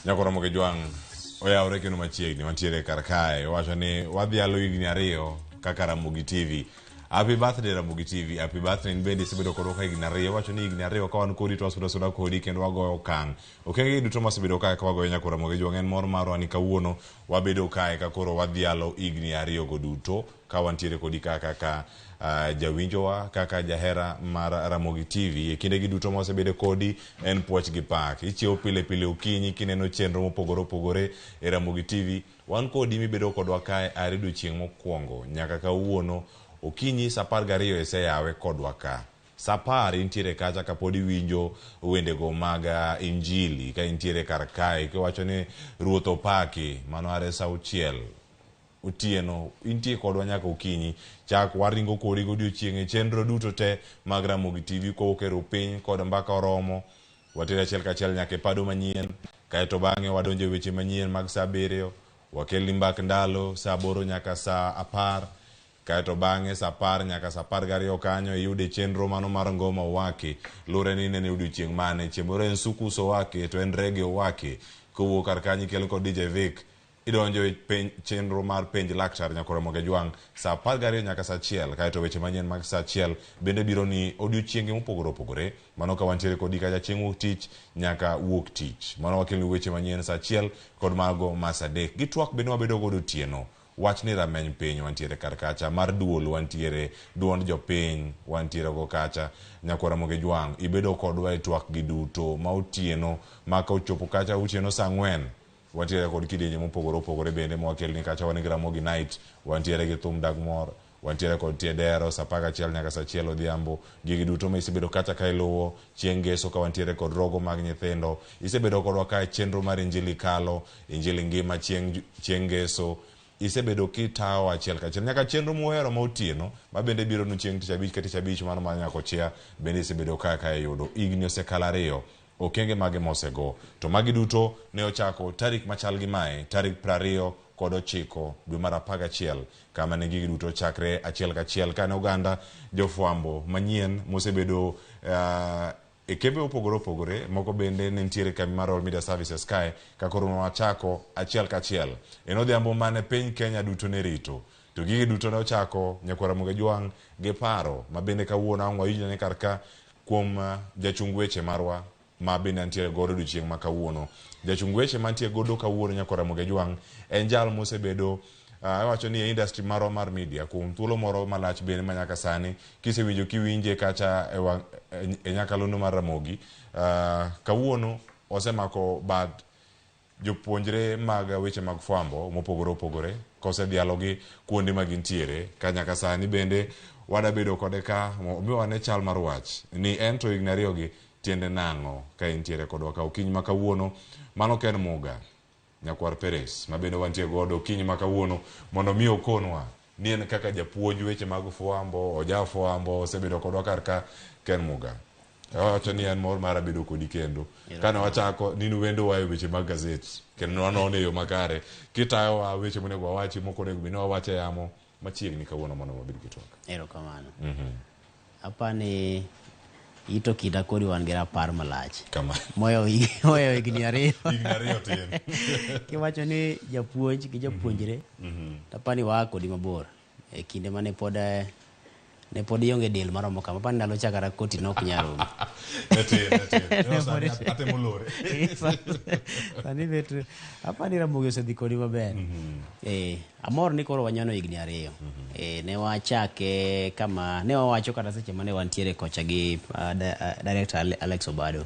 Nyakoromo gi Jwang' oyawre kendo machiegni wantiere kar kae owacho ni wadhialo higni 2 kaka Ramogi TV. Happy birthday Ramogi TV, happy birthday in bende isebedo kodwa ka higni 2. Owacho ni higni 2 ka wan kodi to wasudo asuda kodi kendo wagoyo okang'. Okenge duto masebedo kae ka wagoyo nyakor Ramogi Jwang' en mor marwa ni kawuono wabedo kae ka koro wadhialo higni 2 go duto ka wantiere kodi ka kaka jawinjowa kaka jahera mar Ramogi TV. E kindegi duto ma wasebedo kodi en puoch gi pak. Ichiewo pile pile okinyi kineno chenro mopogore opogore e Ramogi TV. Wan kodi mibedo kodwa kae are odiochieng' mokwongo nyaka kawuono okinyi saa 12 iseyawe kodwa ka. Saa 10 intiere kacha kapod iwinjo wendego mag injili ka intiere kar kae kiwacho ni Ruoth opaki mano are saa 6 otieno intie kodwa nyaka okinyi. Chak waringo kodi godiochieng' e chenro duto te mag Ramogi TV kowuok e rupiny kod mbaka oromo. Watere achiel kachiel nyaka e pado manyien, kaeto bang'e wadonjo e weche manyien mag saa 7, wakelni mbak ndalo saa 8 nyaka saa 10, kaeto bang'e saa 10 nyaka saa 12 kanyo iyude chenro mano mar ngoma owaki. Lure ni inene odiochieng' mane, chieng' moro en sukus owaki to en rege owaki. Kowuok kar kanyo ikel kod DJ Vic, idonjo e chenro mar penj laktar nyaka Ramogi Ajwang' saa 12 nyaka saa 1, kaeto weche manyien mag saa 1 bende biro ni odiochienge mopogore opogore. Mano ka wantiere kodi kacha chieng' wuok tich nyaka wuok tich. Mano wakelni weche manyien saa 1 kod mago ma saa 3. Gi twak bende wabedo godo otieno. Wach ni rameny piny wantiere kar kacha, mar duol wantiere, duond jopiny wantiere go kacha. Nyakwa Ramogi Ajwang' ibedo kodwa e twak gi duto ma otieno ma ka ochopo kacha otieno saa 4 wantiere kod kidienje mopogore opogore bende mwakelni kacha. Wan gi Ramogi Night, wantiere gi thum dag mor, wantiere kod tie dero saa 11 nyaka saa 1 odhiambo. Gigi duto ma isebedo kacha ka iluwo chieng' ngeso ka wantiere kod rogo mag nyithindo. Isebedo kodwa ka chenro mar Injili kalo, Injili ngima chieng' ngeso. Isebedo kitawo achiel kachiel nyaka chenro muhero ma otieno ma bende biro nu chieng' tich abich ka tich abich mano mar Nyakochia bende isebedo ka iyudo. Higni osekalo 2, okenge mage mosego. To magi duto ne ochako tarik machal gi mae, tarik 29 dwe mar 11, kama ne gigi duto ochakre achiel kachiel kane oganda jofwambo manyien mosebedo e kembe mopogore opogore, moko bende ne nitiere kambi mar Royal Media Services kae, ka koro wachako achiel kachiel. En odhiambo mane piny Kenya duto ne rito. To gigi duto ne ochako nyakwar Ramogi Ajwang' gi paro ma bende kawuono ang' wawinjne kar ka kuom jachung weche marwa ma bende antiere godo odiochieng' ma kawuono. Jachung weche mantie godo kawuono nyakwar Ramogi Ajwang' en jal mosebedo awacho ni e industry marwa mar media kuom thuolo moro malach bende ma nyaka sani kisewinjo kiwinje kacha e nyakalondo mar Ramogi. Kawuono osemako bad jopuonjre mag weche mag fwambo mopogore opogore kosedhialogi kuonde ma gintiere ka nyaka sani bende wadabedo kode ka omiwa ne chal mar wach ni en to higni 2 gi tiende nang'o ka entiere kodwa ka okinyi ma kawuono. Mano Ken Muga nyakwar Peres ma bende wantie godo okinyi ma kawuono mondo mi okonwa ni en kaka japuonj weche mag fwambo, oja fwambo, osebedo kodwa kar ka. Ken Muga, awacho ni en mor mara bedo kodi kendo. Kane wachako ni nuwendowa e weche mag gazet kendo nwanone e yo makare kitayowa weche monego wawachi mok onego bed ni wawacho e yamo machiegni kawuono mondo wabed gi twak. Erokamano. Apani ito kinda kodi wan gi rapar malach. Kama. Moyo higni 2. Higni 2 tin. Kiwacho ni japuonj gi japuonjre, apani waa kodi mabor. E kinde mane pod ne pod ionge del maromo kama, apani ndalo cha kata koti nok nyal romo. Ne tin, ne tin. Ne sani atemo lore. Sani bet apani Ramogi osedhi kodi maber. Amor ni koro wanyono higni 2. Ne wachake kama ne wawacho kata seche mane wantiere kocha gi Director Alex Obado.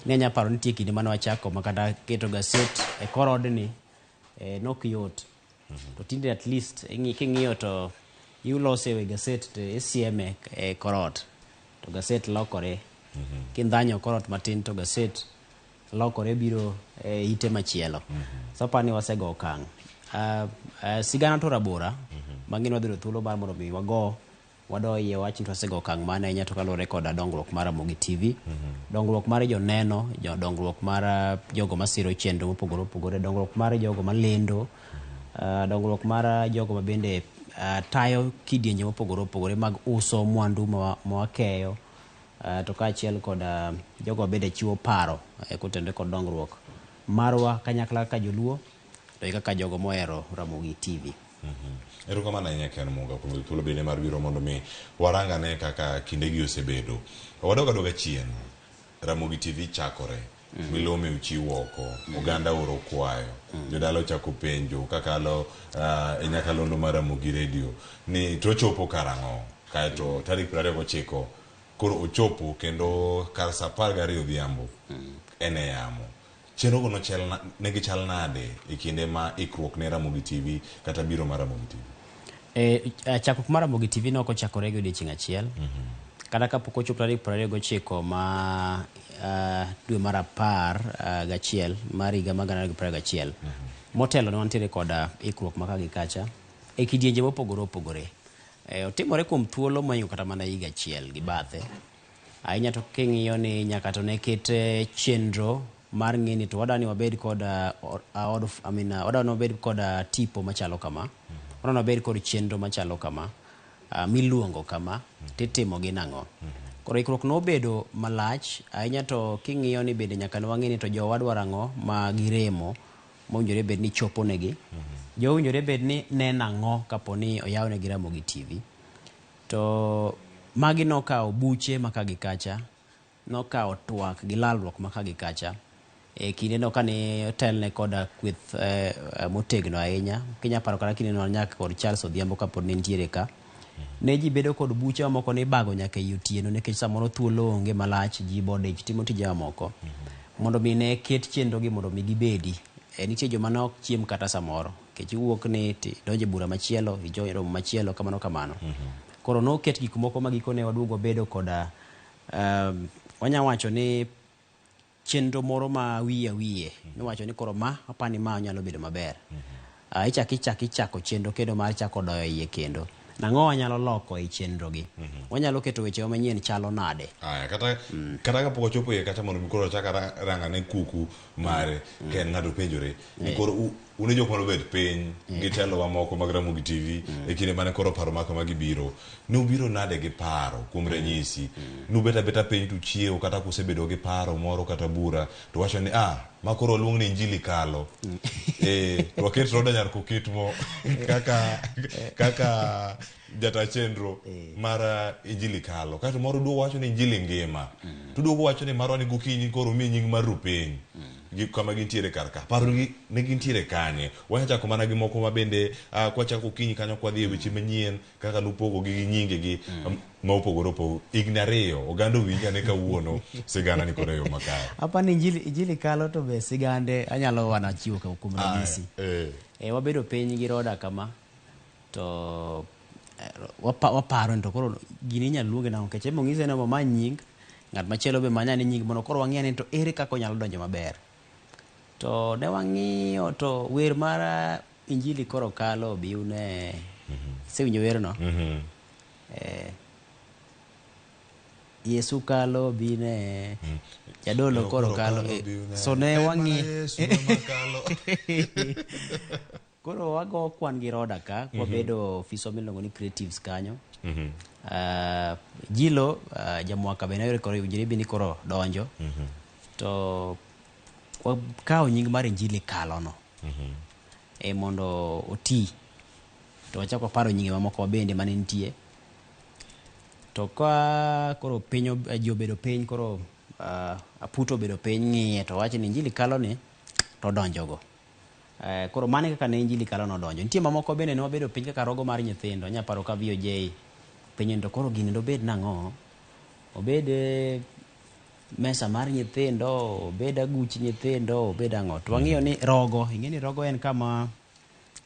Ne anya paro nitie kinde mane wachako ma kata keto gaset e kor odni nok yot. To tinde at least king'iyo to ilose e gaset to isieme e kor ot to gaset lokore. Kindhanyo kor ot matin to gaset lokore biro e ite machielo. So apani wasego okang'. Sigana to rabora mang'eny wadhi thuolo mar mondo mi wago wado iye wach ni wasego okang' mane ahinya to kaluwore koda dongruok mar Ramogi TV, dongruok mar joneno, dongruok mar jogo masiro chenro mopogore opogore, dongruok mar jogo malendo, dongruok mar jogo ma bende tayo kidienje mopogore opogore mag uso mwandu ma wakeyo, to kaachiel kod jogo bende chiwo paro kotenore kod dongruok. Marwa kanyakla kaka joluo to gi kaka jogo mohero Ramogi TV. Erokamano ahinya Ken Munga kuom yudo thuolo bende mar biro mondo mi warang ane kaka kindegi osebedo. Wadog adoga chien, Ramogi TV chakore, milome ochiw oko, oganda oro kwayo, jodala ochako penjo kakalo e nyakalondo mar Ramogi Radio ni to ochopo karang'o? Kaeto tarik 29 koro ochopo kendo kar saa 12 odhiambo en e yamo. Chenrogo nochal na, ne gichal nade e kinde ma ikruok ne Ramogi TV kata biro mar Ramogi TV? Chakruok mar Ramogi TV ne ok ochakore gi odiechieng' achiel. Kata kapok ochopo tarik 29 ma dwe mar apar gachiel mar higa mar 2021. Motelo ne wantiere koda ikruok ma ka gi kacha e kidienje mopogore opogore. Otimore kuom thuolo mohingo kata mana higa achiel gi bathe. Ahinya to king'iyo ni nyaka to ne ket chenro mar ng'e ni to wadwa ni wabed kod od, I mean, wadwa ni wabed kod tipo machalo kama. Wadwa ni wabed kod chenro machalo kama. Miluongo kama, titimo gi nang'o. Koro ikruok nobedo malach, ahinya to king'iyo ni bende nyaka ne wang'e ni to jowa dwaro ang'o ma giremo mowinjore bed ni chopo negi. Jo owinjore bed ni neno ang'o kapo ni oyaw negi Ramogi TV. To magi nokawo buche ma ka gi kacha, nokawo twak gi lalruok ma ka gi kacha. E kindeno kane otelne koda kweth motegno ahinya, kinya paro kata kindeno wan nyaka kod Charles Odhiambo kapod ne nitiere ka. Ne ji bedo kod buche mamoko ni ibago nyaka ei otieno nikech samoro thuolo onge malach, ji bodich timo tije mamoko. Mondo mi ne ket chenro gi mondo mi gibedi. Nitie joma ne ok chiem kata samoro, nikech iwuok ni tidonjo e bura machielo, ijoin romo machielo, kamano kamano. Koro noket gik moko ma gikone waduogo wabedo koda wanya wacho ni chenro moro ma wiye wiye miwacho ni koro ma apani ma nyalo bedo maber. Ichak ichak ichako chenro kendo mar chako doyo iye kendo. Nang'o wanyalo loko e chenro gi? Wanyalo keto weche manyien chalo nade? Aya, kata kapok ochopo iye kacha mondo mi koro ochak rangane kuku mare, ken ng'ato penjore ni koro un e jok mane obet piny gi telo mamoko mag Ramogi TV e kinde mane koro paro ma kama gibiro. Ne ubiro nade gi paro kuom ranyisi? Nubet abeta piny to uchiewo kata kusebedo gi paro moro kata bura to wacho ni ma koro waluong ni Injili kalo. To waket Roda Nyar Koketmo kaka jata chenro mar Injili kalo. Kaeto moro duogo wacho ni Injili ngima. To duogo wacho ni marwa ni gokinyi koro mi nying mar Rupiny. Gi kama gintiere kar ka. Paro gi ne gintiere kanye? Wanyachako mana gi moko ma bende kwachako okinyi kanyo kwadhi e weche manyien kaka nupogo gi nyinge gi ma opogore opogore. Higni 2 oganda owinj ane kawuono sigana ni kod e yo makare. Apani Injili kalo to be sigande anyalo wana chiwo kuom ranyisi. Wabedo piny gi Roda kama to waparo ni to koro gini inyalo luonge nang'o nikech ema onyise ni ma nying ng'at machielo be manya ni nying mondo koro wang'i ane to ere kaka onyalo donjo maber. To ne wang'iyo to wer mar Injili koro kalo bi une. Isewinjo werno? Yesu kalo bi ne. Jadolo koro kalo. So ne wang'i. Koro wago kwan gi Roda ka, wabedo ofiswa miluongo ni Creatives kanyo. Jilo Jamwaka be ne koro winjore bi ni koro donjo. To wakawo nying mar Injili kalo no. Mondo oti. To wachako waparo nyinge mamoko bende mane nitie. To ka koro piny ji obedo piny koro aputo obedo piny ng'iye to wacho ni Injili kalo ni to donjogo. Koro mano kaka ne Injili kalo nodonjo. Nitie mamoko bende ne wabedo piny kaka rogo mar nyithindo. Anya paro ka VOJ penjo ni to koro gini dobed nang'o? Obed mesa mar nyithindo, obed aguch nyithindo, obed ang'o? To wang'iyo ni rogo, ing'e ni rogo en kama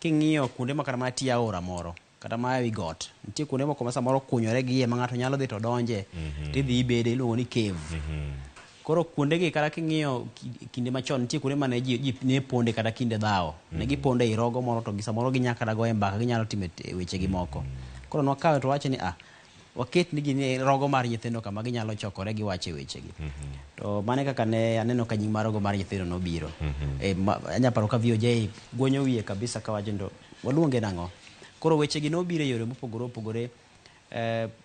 king'iyo kuonde ma kata mana tie aora moro, kata ma ewi got, nitie kuonde moko ma samoro kunyore gi iye ma ng'ato nyalo dhi to donje, tidhi ibede, iluongo ni cave. Koro kuondegi kata king'iyo kinde machon nitie kuonde mane ji ne ponde kata kinde dhawo. Ne giponde ei rogo moro to samoro ginya kata goye mbaka, ginyalo timo wechegi moko. Koro nwakawe to wawacho ni waket ni gini rogo mar nyithindo kama ginyalo chokore giwache wechegi. To mano kaka ne aneno ka nying mar rogo mar nyithindo nobiro. Anya paro ka VOJ gwonyo wiye kabisa kawacho ni to waluonge nang'o? Koro wechegi nobiro e yore mopogore opogore.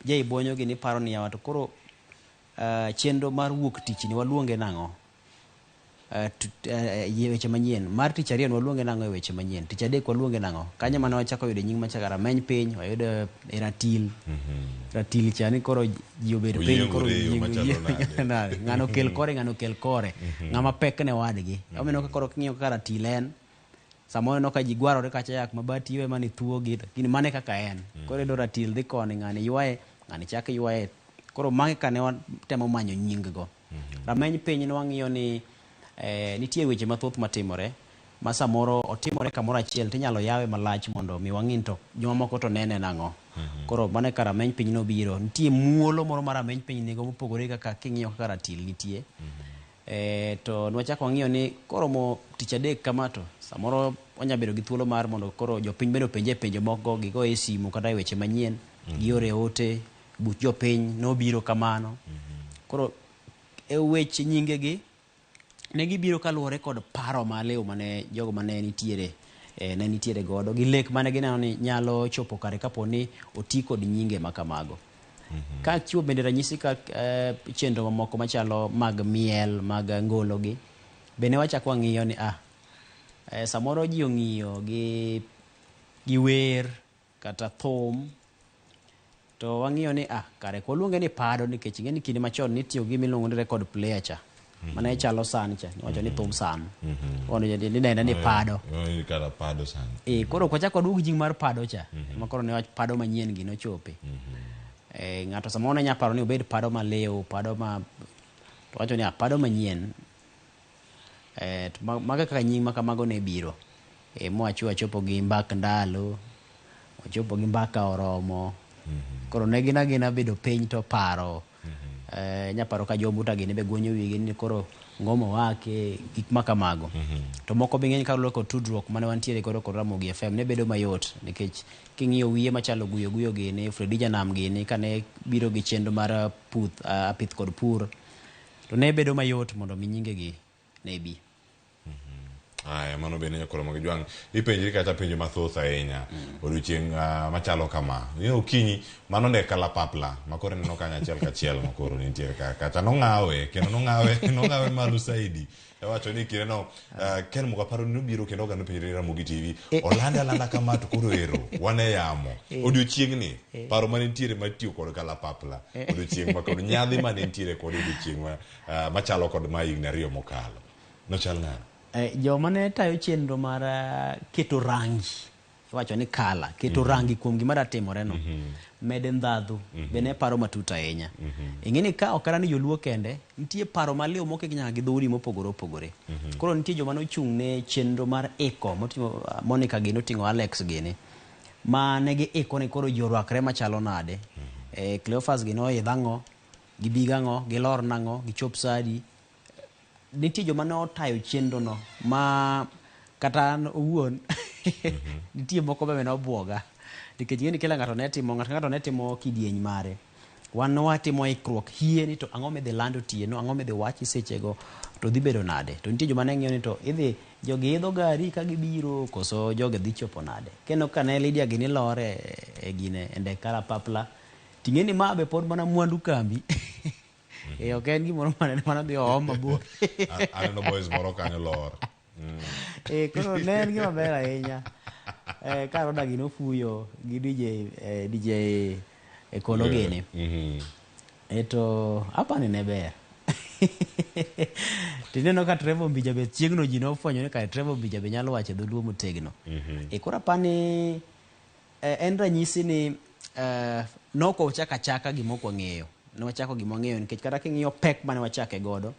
Jay Bonyo gi niparo ni yawa to koro chenro mar wuok tich ni waluonge nang'o? Weche manyien mar tich ariyo waluonge nang'o e weche manyien tich adek waluonge nang'o kanyo mane wachako yudo nying machako rameny piny wayudo e ratil ratil cha ni koro ji obed piny koro Oyiengore e yo machalo nade? nade ng'ano kel kore ng'ano kel kore ng'ama pek ne wadgi omineno ka koro king'iyo kaka ratil en samoro ineno ka ji gwarore kacha yak mabati iwe mani thuogi lakini mane kaka en koro iyudo ratil dhi koni ng'ani ywaye ng'ani chak ywaye koro magi ka ne watemo manyo nying go rameny piny ne wang'iyo ni nitie weche mathoth matimore ma samoro otimore kamoro achiel tinyalo yawe malach mondo mi wang'i ni to jomamoko to nene nang'o koro mano e ka rameny piny nobiro nitie muolo moro ma rameny piny nigo mopogore kaka king'iyo kaka ratil nitie to nwachako wang'iyo ni koromo tich adek kama to samoro wanya bedo gi thuolo mar mondo koro jopiny bende openje penjo moko gigo e simu kata e weche manyien giore ote buch jopiny nobiro kamano koro e weche nyingegi ne gibiro kaluwore kod paro maliw mane jogo mane nitiere ne nitiere godo gi lek mane gineno ni nyalo chopo kare kapo ni oti kod nyinge ma kamago ka chiwo bende ranyisi ka chenro mamoko machalo mag miel mag ngolo gi bende wachako wang'iyo ni samoro ji ong'iyo gi wer kata thum to wang'iyo ni kare kwaluonge ni pado nikech ing'e ni kinde machon nitiyo gi miluongo ni record player cha mane chalo san cha niwacho ni thum san ono nidende ni pado Kata pado san koro kwachako waduog nying mar pado cha ema koro ne wach pado manyien gi nochope ng'ato samoro ne nya paro ni obed pado maliw pado ma to wacho ni pado manyien to mago kaka nying ma kamago ne biro mwacho wachopo gi mbak ndalo wachopo gi mbaka oromo koro ne gin agina bedo piny to paro nya paro ka jombuta gini be guonyo wigi ni koro ngomo wake gik ma kamago to moko be ng'eny kaluwore kod tudruok mane wantiere godo kod Ramogi FM ne bedo mayot nikech king'iyo wiye machalo guyo guyo gini Fredi Janam gini kane biro gi chenro mar puth apith kod pur to ne bedo mayot mondo mi nyingegi ne bi Aya, mano bende nyakoro mag jwang' ipenjri kata penjo mathoth ahinya odiochieng' machalo kama ni okinyi mano ne kalapapla ma koro ineno kanyo achiel kachiel ma koro nitiere ka kata nong'awe kendo nong'awe malo saidi ewacho ni kindeno Ken Mugaparo nobiro kendo oganda openjore Ramogi TV olande alanda kama to koro ero wan e yamo odiochieng'ni paro mane nitiere mar tiyo kod kalapapla odiochieng' ma kod nyadhi mane nitiere kod odiochieng' machalo kod ma higni 2 mokalo nochal nade? Joma ne tayo chenro mar keto rangi iwacho ni kala keto rangi kuom gima da timore no mede ndhadhu be ne paro matut ahinya ing'e ni ka ok ni joluo kende nitie paro maliw mokik nyaka gi dhoudi mopogore opogore koro nitie joma nochung' ne chenro mar iko moting'o Monica gini oting'o Alex gini ma ne giiko ni koro ji orwakre machalo nade Cleophas gini oidh ang'o gibig ang'o gilor nang'o gichop sa adi nitie joma ne otayo chenro no ma kata an owuon nitie moko be nobuoga nikech ing'e ni kila ng'ato ne timo ng'ato ka ng'ato ne timo kidieny mare wan ne watimo ikruok hie ni to ang'o midhi land otieno ang'o midhi wachi sechego to dhi bedo nade to nitie joma ne ng'iyo ni to idhi jogi idho gari ka gibiro koso jogi dhi chopo nade kendo ka ne Lydia gini lore e gine e ndek kalapapla ting'e ni ma be pod mana mwandu kambi ok en gimoro mane mano dhi oom mabor Aneno boys moro kanyo lor Koro ne en gima ber ahinya ka Roda gino ofuyo gi DJ DJ Ekolo gini to apani ne ber tineno ka Trevor Mbija be chieng'no ji nofwenyo ni kare Trevor Mbija be nyalo wacho dholuo motegno koro apani en ranyisi ni nok wachako achaka gima ok wang'eyo ne wachako gima wang'eyo nikech kata king'iyo pek mane wachake godo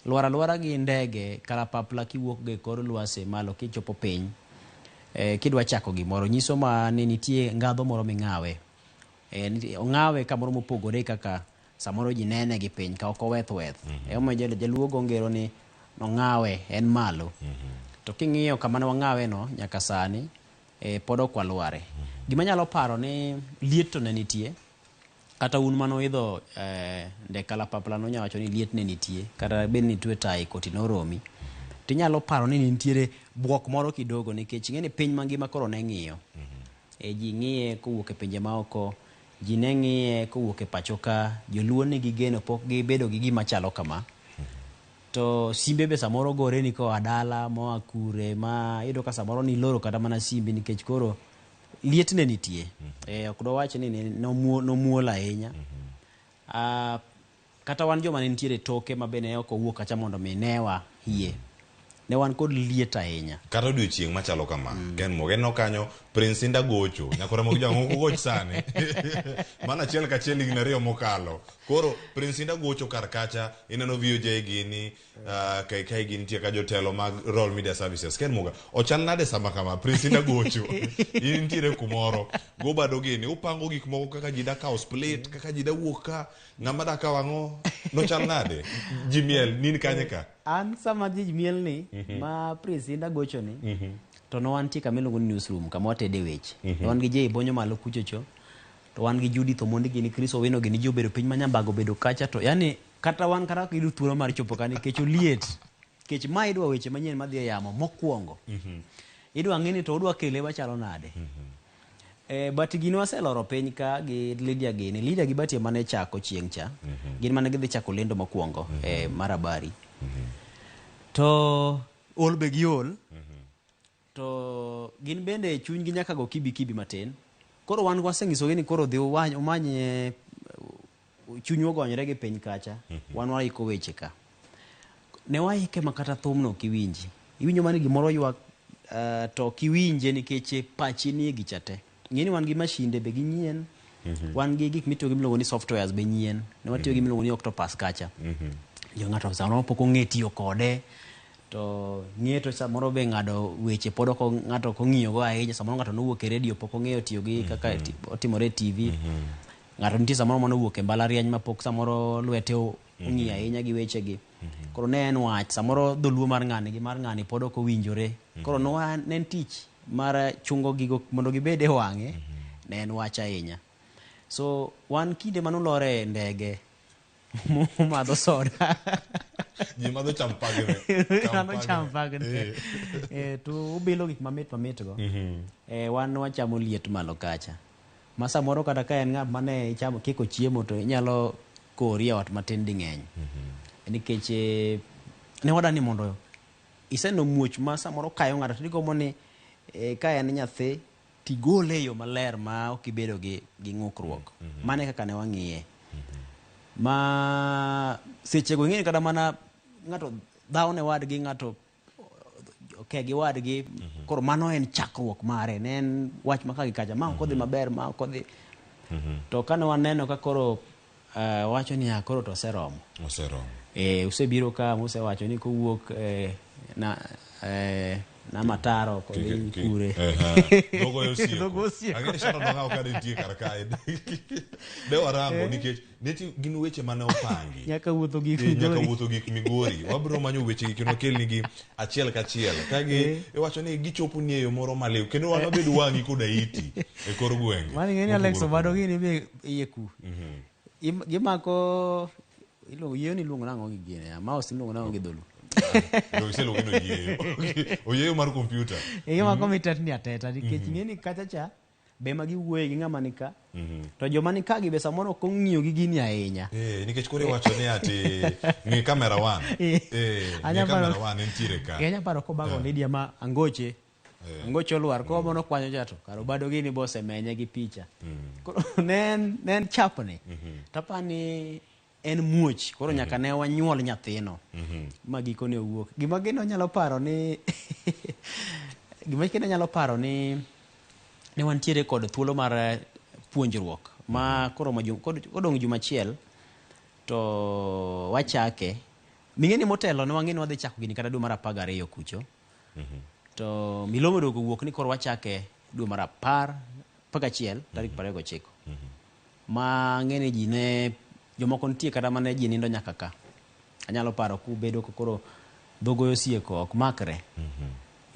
lwar alwara gi ndege kalapapla kiwuok go e kor lwasi malo kichopo piny kidwa chako gimoro nyiso ma ni nitie ngadho moro ming'awe ong'awe kamoro mopogore kaka samoro ji nene gi piny ka ok oweth weth emomiyo jaluo go ngero ni nong'awe en malo to king'iyo kama ne wang'awe no nyaka sani pod ok walware gima nyalo paro ni liet to ne nitie kata un manoidho ndek kalapapla nonya wacho ni liet ne nitie kata bed ni itwe tai koti noromi tinyalo paro ni nitiere buok moro kidogo nikech ing'e ni piny mangima koro ne ng'iyo ji ng'iye kowuok e pinje maoko ji ne ng'iye kowuok e pacho ka joluo nigi geno pok gibedo gi gima chalo kama To simbe be samoro gore ni koa dala moa kure ma iyudo ka samoro niloro kata mana simbi nikech koro liet ne nitie. Ok dwawach ni nomuol ahinya. Kata wan joma ne nitiere toke ma be ne ok owuok kacha mondo mi newa hie. Ne wan kod liet ahinya. Kata odiochieng' machalo kama, Ken Muga, ineno kanyo Prince Indah gocho, nyaka Ramogi Jwang' ok ogoch sani. Mano achiel kachiel higni ariyo mokalo. Koro Prince Indah gocho kar kacha, ineno VOJ gini, KK gini nitie ka jotelo mag Royal Media Services. Ken Muga, ochal nade sama kama Prince Indah gocho? In nitiere kumoro, gobado gini, upango gik moko kaka ji da kawo split, kaka ji da wuok ka, ng'ama da kawo ang'o, nochal nade? Ji miel, nin kanye ka? An sama ji miel ni, ma Prince Indah gocho ni, to ne wantie kama iluongo ni newsroom, kama watede weche. Ne wan gi Jay Bonyo malo kuchocho, to wan gi Judith Omondi gini, Chris Owino gini, ji obedo piny ma Nyambago obedo kacha, to yani kata wan kata ok iyudo thuolo mar chopo ka nikech oliet. Nikech ma idwa weche manyien madhi e yamo mokwongo. Idwa ng'e ni to udwa kele machalo nade. But gini waseloro piny ka gi Lydia gini. Lydia gi Bati ema ne chako chieng' cha. Gin mane gidhi chako lendo mokwongo, mar habari. To ol be giol. To gin bende chunygi nyaka go kibi kibi matin. Koro wan waseng'isogi ni koro dhi umany chunyu ogonyre gi piny kacha. Wan waiko weche ka. Ne waike ma kata thumno ok iwinji. Iwinjo mana ni gimoro ywak, to ok iwinje nikech pachi nie gicha te. Ng'e ni wan gi mashinde be ginyien. Wan gi gik mitiyo gi miluongo ni softwares be nyien. Ne watiyo gi miluongo ni Octopus kacha. Jo ng'ato samoro pok ong'e tiyo kode. To ng'e to samoro be ng'ado weche pod ok ng'ato ok ong'iyo go ahinya. Samoro ng'ato nowuok e radio pok ong'eyo tiyo gi kaka otimore e TV. Ng'ato nitie samoro manowuok e mbalariany ma pok samoro lwete ong'iyo ahinya gi weche gi. Koro ne en wach, samoro dholuo mar ng'ani gi mar ng'ani pod ok owinjore. Koro ne en tich mar chungo gigo mondo gibed e wang'e, ne en wach ahinya. So wan kinde manulore e ndege, umadho soda. Ji madho champagne. Madho champagne. To ubilo gik mamit mamit go. Wan wachamo liet malo kacha. Ma samoro kata ka en ng'at mane ichamo kiko chiemo to inyalo kori e ot matin ding'eny. Nikech ne wadani mondo iseno muoch ma samoro kayo ng'ato to igombo ni ka en nyathi tigole e yo maler ma ok ibedo gi ng'ukruok. Mano e kaka ne wang'iye. Ma sechego ing'e ni kata mana ng'ato dhawo ne wadgi, ng'ato oke gi wadgi. Koro mano en chakruok mare, ne en wach ma ka gi kacha, ma ok odhi maber, ma ok odhi. To kane waneno ka koro wacho ni koro to oseromo. Oseromo. Usebiro ka musewacho ni kowuok na Mataro kod kure. Dhogo osieko. Dhogo osieko. Ang'e ni Sharon Ong'awo ka nitie kar kae. Ne warango nikech nitie gin weche mane opangi. Nyaka wuotho gik Nyaka Migori. wuotho gik Migori. Wabiro manyo weche gi kendo kelnigi achiel kachiel. Ka gi iwacho ni gichopo ni e yo moro maliw kendo wan wabed wang'i koda iti e kor gwenge. Mano ing'e ni Alex Mopogore Obado opogore. gini be iye ku. Gimako iluongo yieyo ni iluongo nang'o gi gini? Mouse iluongo nang'o gi dholuo? Donge iseluongo ni oyieyo. Oyieyo mar kompyuta. Gimako mitetni ateta nikech ing'e ni kacha cha be ma giwuoye gi ng'ama ni ka. To joma ni ka gi be samoro ok ong'iyo gi gini ahinya. Nikech koro iwacho ni ati ng'i camera one. Ng'i camera one entiere ka. Anya paro kobago Lydia ma angoche. Angoche olwar, koro mono kwanyo cha to kar obado gini bo osemenye gi picha. Koro ne en chapni. To apani en muoch, koro nyaka ne wanyuol nyathino. Ma gikone owuok. Gima kendo anyalo paro ni gima kendo anyalo paro ni ne wantiere kod thuolo mar puonjruok ma koro kodong' juma achiel to wachake. Ming'e ni motelo ne wang'e ni wadhi chako gini kata dwe mar 12 kucho. To milome oduogo wuok ni koro wachake dwe mar 11 tarik 29. Ma ng'e ni ji ne jomoko nitie kata mane ji nindo nyaka ka. Anyalo paro kubedo koro dhogo osieko ok makre.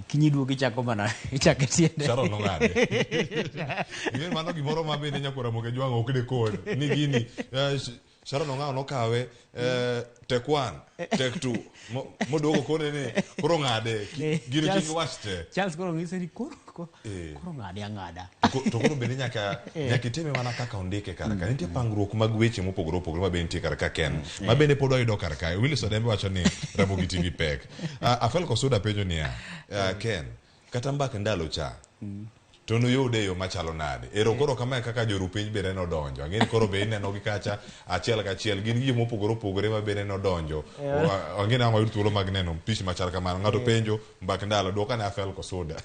Kinyi duogo ichako mana ichako tiende. Sharon nong'ade. Ing'e mano gimoro ma bende nyakwar Ramogi Ojwang' ok de kod. Ni gini, Sharon Ong'awo nokawe take 1 take 2 moduogo kone ni koro ng'ade gino Charles- kik iwach te. Charles koro ng'ise ni koro koro Eh. koro ng'ade ang'ada. To koro bende nyaka nyaka itime mana kaka ondike kar ka. Nitie pangruok mag weche mopogore opogore ma bende nitie kar ka Ken. Ma bende pod wayudo kar kae. Willis Odembe wacho ni Ramogi TV pek. Afel Kosuda penjo niya, Ken, kata mbak ndalo cha to nuyude e yo machalo nade? Ero koro kamae kaka jorupiny bende nodonjo. Ang'e ni koro be ineno gi kacha achiel kachiel. Gin gi mopogore opogore ma bende nodonjo. Ang'e ni ang' wayud thuolo mag neno pichni machal kamano. Ng'ato penjo mbak ndalo, duoka ne Afel Kosuda.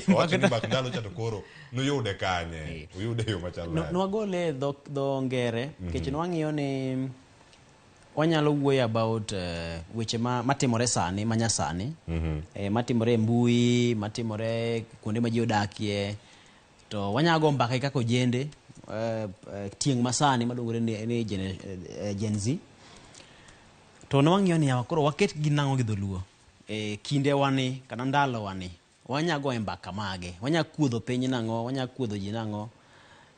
Owacho ni mbak ndalo cha to koro nuyude kanye? Uyude e yo machalo nade? Nwagole e dho ngere nikech nwang'iyo ni wanyalo wuoyo about weche matimore sani, manyasani, matimore e mbui, matimore kuonde ma ji odakie, to wanyalo go mbaka kaka ojende, tieng' masani maluongore ni Gen Z. To nwang'iyo ni yawa koro waket gi nang'o gi dholuo kinde wani kata ndalo wani wanya goye mbaka mage, wanya kuodho piny nang'o, wanya kuodho ji nang'o.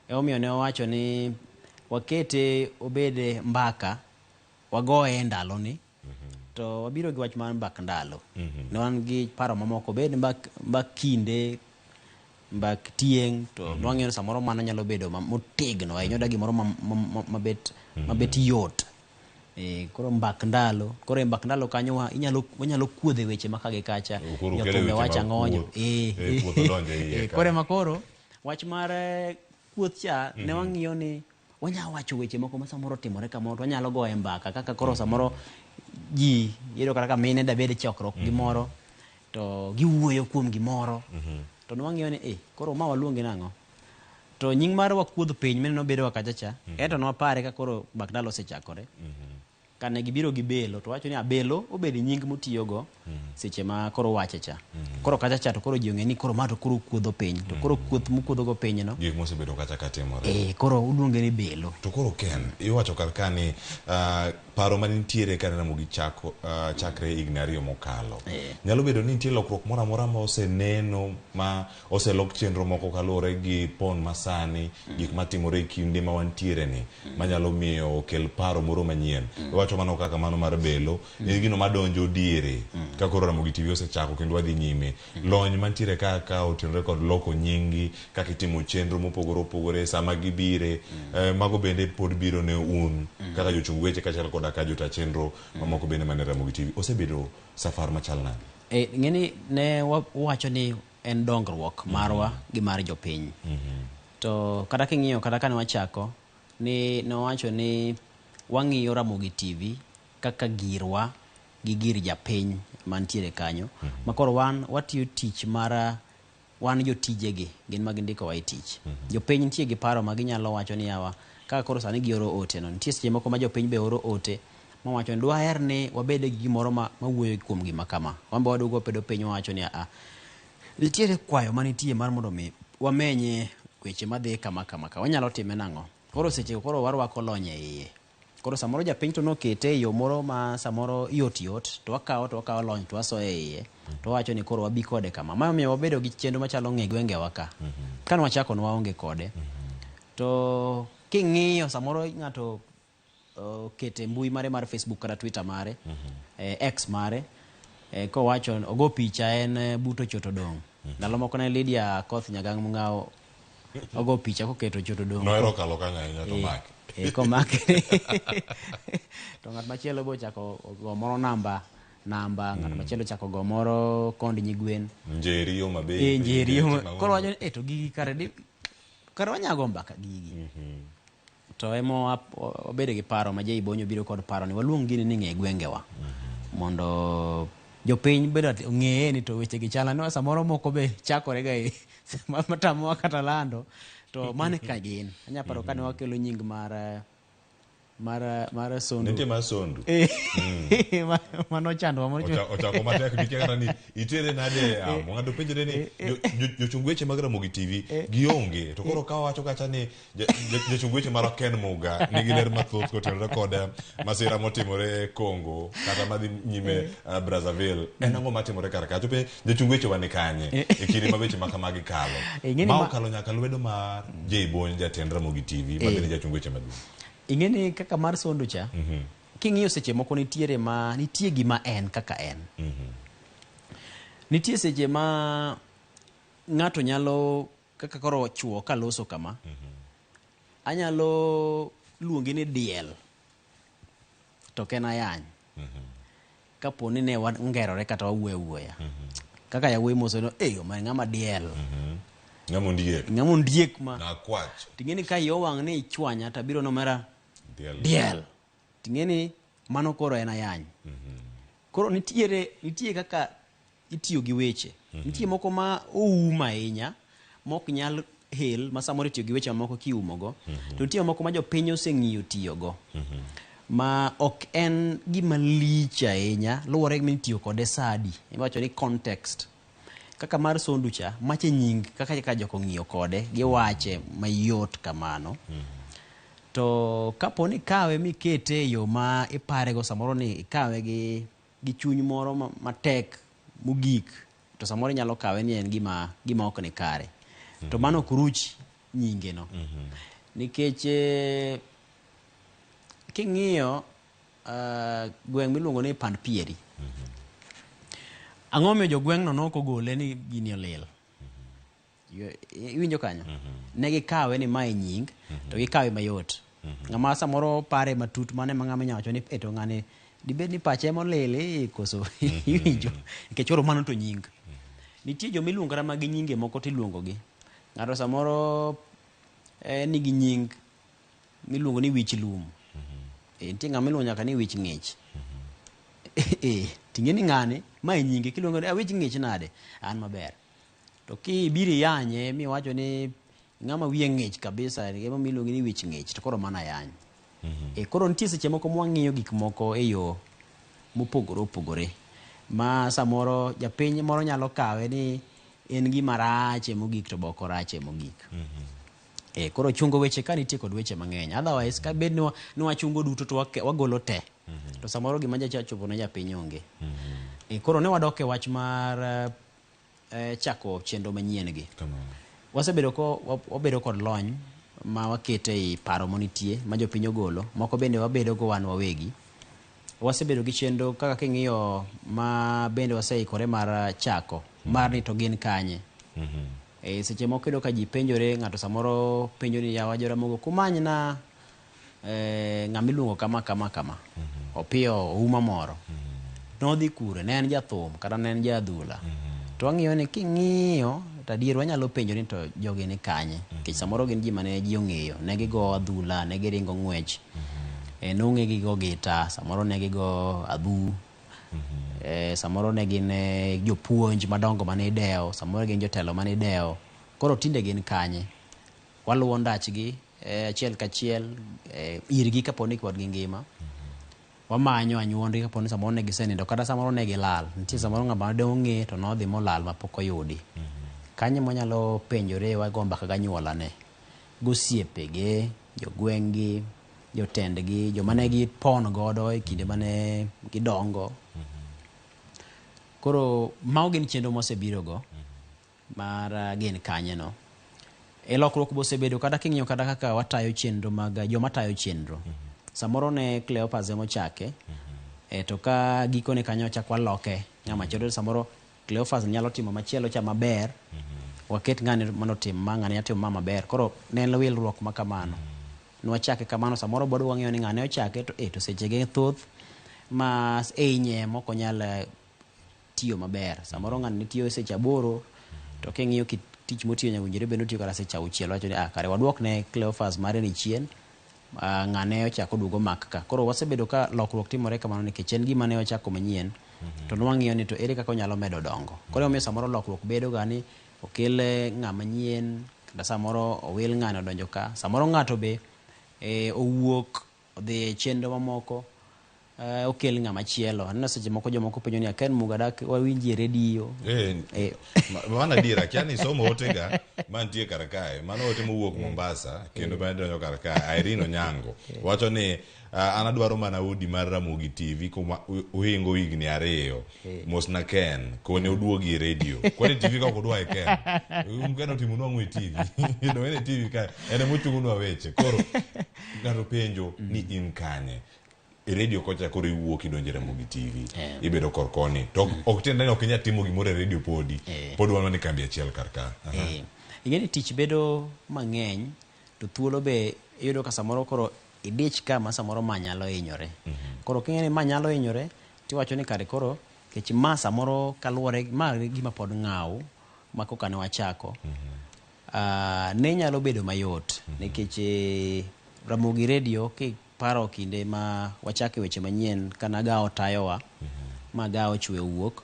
Emomiyo ne wawacho ni wakete obed mbaka, wagoye e ndaloni, to wabiro gi wach mar mbak ndalo. Ne wan gi paro mamoko, obed mbak kinde, mbak tieng', to nwang'iyo ni samoro mano nyalo bedo motegno ahinya, oda gimoro mabet yot. Koro mbak ndalo, koro e mbak ndalo kanyo wanyalo kuodhe weche ma ka gi kacha, Koro jothumbe ukelo weche wacho mag ang'o, kuoth. Kuoth odonjo e iye ka. Koro ema koro wach mar kuoth cha ne wang'iyo ni wanyalo wacho weche moko ma samoro timore kamoro, to wanyalo goye mbaka kaka koro samoro ji iyudo kata ka mine dabed e chokruok gimoro to giwuoyo kuom gimoro, to ne wang'iyo ni koro ma waluonge nang'o? To nying mar wakuodh piny mineno bedo kacha cha, ento ne wapare ka koro mbak ndalo osechakore. Kane gibiro gi belo to wacho ni abelo obed nying motiyogo seche ma koro wache cha. Koro kacha cha to koro ji ong'e ni koro ma to koro kuodho piny, to koro kuoth mokuodho go piny no gik mosebedo kacha ka timore. Koro uluonge ni belo. To koro Ken, iwacho kar ka ni paro manitiere ka Ramogi chakre higni 2 mokalo. Nyalo bedo ni nitie lokruok moro amora ma oseneno ma oselok chenro moko kaluwore gi pon masani, gik matimore e kinde ma wantiere ni, manyalo miyo okel paro moro manyien. Iwacho mano kaka mano mar belo, en gino madonjo diere, ka koro Ramogi TV osechako kendo wadhi nyime. Lony mantiere ka otenore kod loko nyingi, kaka itimo chenro mopogore opogore sama gibire, mago bende pod biro ne un, kaka jochung weche kaachiel koda ka jota chenro mamoko bende mane Ramogi TV. Osebedo safar machal nade? Ng'eni ne wawacho ni en dongruok marwa gi mar jopiny. To kata king'iyo kata kane wachako, ni nowacho ni wang'iyo Ramogi TV kaka girwa gi gir japiny mantiere kanyo. Ma koro wan watiyo tich mar wan jotijegi, gin ma gindikowa e tich. Jopiny nitie gi paro ma ginyalo wacho ni yawa, kaka koro sani gioro ote no. Nitie seche moko ma jopiny be oro ote mawacho ni dwaher ni wabed gi gimoro mawuoyo kuom gima kama. Wan be waduogo wapedo piny wawacho ni a, nitiere kwayo manitie mar mondo mi wamenye weche madhi kama kama ka. Wanyalo time nang'o? Koro seche koro warwako lony e iye. Koro samoro japiny to nokete e yo moro ma samoro yot yot, to wakawo lony to wasoyo e iye, to wawacho ni koro wabi kode kama. Ma omiyo wabedo gi chenro machalo ng'e gwengewa ka. Kane wachako ne waonge kode. To king'iyo samoro ng'ato okete mbui mare mar Facebook kata Twitter mare, X mare, kowacho ogo picha en but ochoto dong'. Ndalo moko ne Lydia Akoth Nyagang' Mung'ao ogo picha koketo ochoto dong'. Nohero kalo kanyo ahinya to make. Komake. To ng'at machielo be ochako ogo moro namba, ng'at machielo ochako ogo moro kond nyigwen. Njeri yo maber. Njeri yo ma- Koro wacho ni, to gigi kare di, kare wanyago mbaka gigi. To ema wabedo gi paro ma Jay Bonyo biro kod paro ni waluong gini ni ng'e gwengewa. Mondo jopiny bende ong'eye ni to weche gi chal ni samoro moko be chakore ga e matamowa kata lando. To mano ka gin. Anya paro kane wakelo nying mar Sondu. Nitie mar Sondu. Mano chandwa, mano Ochako matek nikia kata ni itere nade e amo. Ng'ato penjore ni jochung weche mag Ramogi TV gionge. To koro ka wawacho kacha ni jochung weche mar Ken Muga nigi ler mathoth kotenore kod masira motimore Congo kata madhi nyime Brazzaville. En ang'o matimore kar kacha? Pe jochung weche wa ni kanye e kinde ma weche ma kamagi kalo? Ing'eni Ma okalo nyaka lwedo mar Jay Bonyo, jatend Ramogi TV, ma bende jachung weche maduong'. Ing'e ni kaka mar sondo cha, king'iyo seche moko nitiere ma nitie gima en kaka en. Nitie seche ma ng'ato nyalo kaka koro chuo kaloso kama, anyalo luongi ni diel to ok en ayany. Kapo ni ne wangerore kata wawuoyo awuoya. Kaka yawuoyi moso no, "Eh, ma ng'ama diel." Ng'ama ondiek. Ng'ama ondiek ma. Nakwach. Ting'e ni ka iyi owang' ni ichwanya to abiro nomera Diel. diel. Ting'e ni mano koro en ayany. Koro nitiere nitie kaka itiyo gi weche. Nitie moko ma oum ahinya mok nyal hel ma samoro itiyo gi weche mamoko kiumogo. To nitie moko ma jopiny oseng'iyo tiyogo. Ma ok en gima lich ahinya luwore ni itiyo kode sa adi. Iwacho ni context. Kaka mar sondu cha, mache nying kaka kaka jok ong'iyo kode, giwache mayot kamano. To kapo ni ikawe mikete e yo ma iparego samoro ni ikawe gi, gi chuny moro matek mogik, to samoro inyalo kawe ni en gima, gima ok ni kare. To mano ok ruch nyinge no. Nikech king'iyo gweng' miluongo ni Pand Pieri, ang'o momiyo jogweng'no nok ogole ni gini olil? Iwinjo kanyo? Ne gikawe ni mae nying, to gikawe mayot. Ng'ama samoro pare matut mano ema ng'ama inyalo wacho ni eh to ng'ani dibed ni pache ema olil eh koso iwinjo? Nikech koro mano to nying. Nitie joma iluongo kata ma gi nyinge moko tiluongo gi. Ng'ato samoro nigi nying miluongo ni wich lum. Nitie ng'ama iluongo nyaka ni wich ng'ich. Ting'e ni ng'ani mae nyinge kiluongo ni wich ng'ich nade? An maber. To kibiro iyanye miwacho ni ng'ama wiye ng'ich kabisa ema iluongi ni wich ng'ich to koro mano ayany. Koro nitie seche moko mwang'iyo gik moko e yo mopogore opogore ma samoro japiny moro nyalo kawe ni en gima rache mogik to be ok orache mogik. Koro chungo weche ka nitie kod weche mang'eny. Otherwise ka bed ni wachungo duto to wagolo te. To samoro gima nyacha chopo ne japiny onge. Koro ne wadok e wach mar chako chenro manyien gi. Wasebedo ko wabedo kod lony ma wakete ei paro monitie ma jopiny ogolo, moko bende wabedo go wan wawegi. Wasebedo gi chenro kaka king'iyo ma bende waseikore mar chako, mar ni to gin kanye. Seche moko iyudo ka ji penjore, ng'ato samoro penjo ni yawa Joramogo kumanyna ng'ama iluongo kama kama kama. Opiyo Ouma moro. Nodhi kure, ne en jathum kata ne en jaadhula. To wang'iyo ni king'iyo to adier wanyalo penjo ni to jogi ni kanye. Nikech samoro gin ji mane ji ong'eyo, ne gigo adhula, ne giringo ng'wech. Nong'e gigo gita, samoro ne gigo adhu. Samoro ne gin jopuonj madongo mane idewo, samoro gin jotelo mane idewo. Koro tinde gin kanye? Waluwo ndachgi achiel kachiel irgi kapo ni pod gingima. Wamanyo anyuondgi kapo ni samoro ne gisenindo kata samoro ne gilal. Nitie samoro ng'ama de ong'e to nodhi molal mapok oyudi. Kanyo mwanyalo penjore wago mbaka gi anyuolane, gosiepege, jogweng'gi, jotendgi, joma ne gipon godo e kinde mane gidongo. Koro mago gin chenro mwasebiro go mar gin kanye no. E lokruok bosebedo kata king'iyo kata kaka watayo chenro mag joma tayo chenro. Samoro ne Cleopas ema ochake, to ka gikone kanyo wachak waloke ng'ama chielo, samoro Cleopas nyalo timo machielo cha maber, waket ng'ani mondo otim ma, ng'ani nyalo timo ma maber. Koro ne en wilruok ma kamano. Nwachake kamano, samoro bod wang'iyo ni ng'ane ochake to to sechege thoth ma einye mok onyal tiyo maber. Samoro ng'ani ne tiyo seche 8 to king'iyo kit tich motiyo nyaka winjore bed ni otiyo kata seche 6, wacho ni kare waduok ne Cleophas mare ni chien, ng'ane ochako oduogo mak ka. Koro wasebedo ka lokruok timore kamano nikech en gima ne wachako manyien, to nwang'iyo ni to ere kaka onyalo medo dongo. Koro emomiyo samoro lokruok bedo ga ni okel ng'ama nyien, kata samoro owil ng'ani odonjo ka, samoro ng'ato be owuok odhi e chenro mamoko. okel ng'ama chielo. Aneno seche moko jomoko penjo ni Ken Muga dak wawinji e redio. Mano adier, akia ni somo otega mantie kar kae. Mano ote mowuok Mombasa kendo bende donjo kar kae. Irene Onyango wacho ni an adwaro mana udi mar Ramogi TV kuma uhingo higni 2. Mosna Ken, kone oduogi e redio. Kwani TV ka ok odwa e Ken. Ken otimo nwa e TV. No en e TV kae. En ema ochungonwa weche. Koro ng'ato penjo ni in kanye. E redio kocha koro iwuok idonjo e Ramogi TV. Ibedo kor koni. To ok tiende ni ok inyal timo gimoro e redio podi. Pod wan mana e kambi achiel kar ka. Ing'e ni tich bedo mang'eny to thuolo be iyudo ka samoro koro idich ka ma samoro ma nyalo hinyore. Koro king'e ni ma nyalo hinyore tiwacho ni kare koro kech ma samoro kaluwore ma gima pod ng'aw ma koka ne wachako. Ne nyalo bedo mayot nikech Ramogi Radio kiparo kinde ma wachake weche manyien kana gawo tayowa ma gawo chwe owuok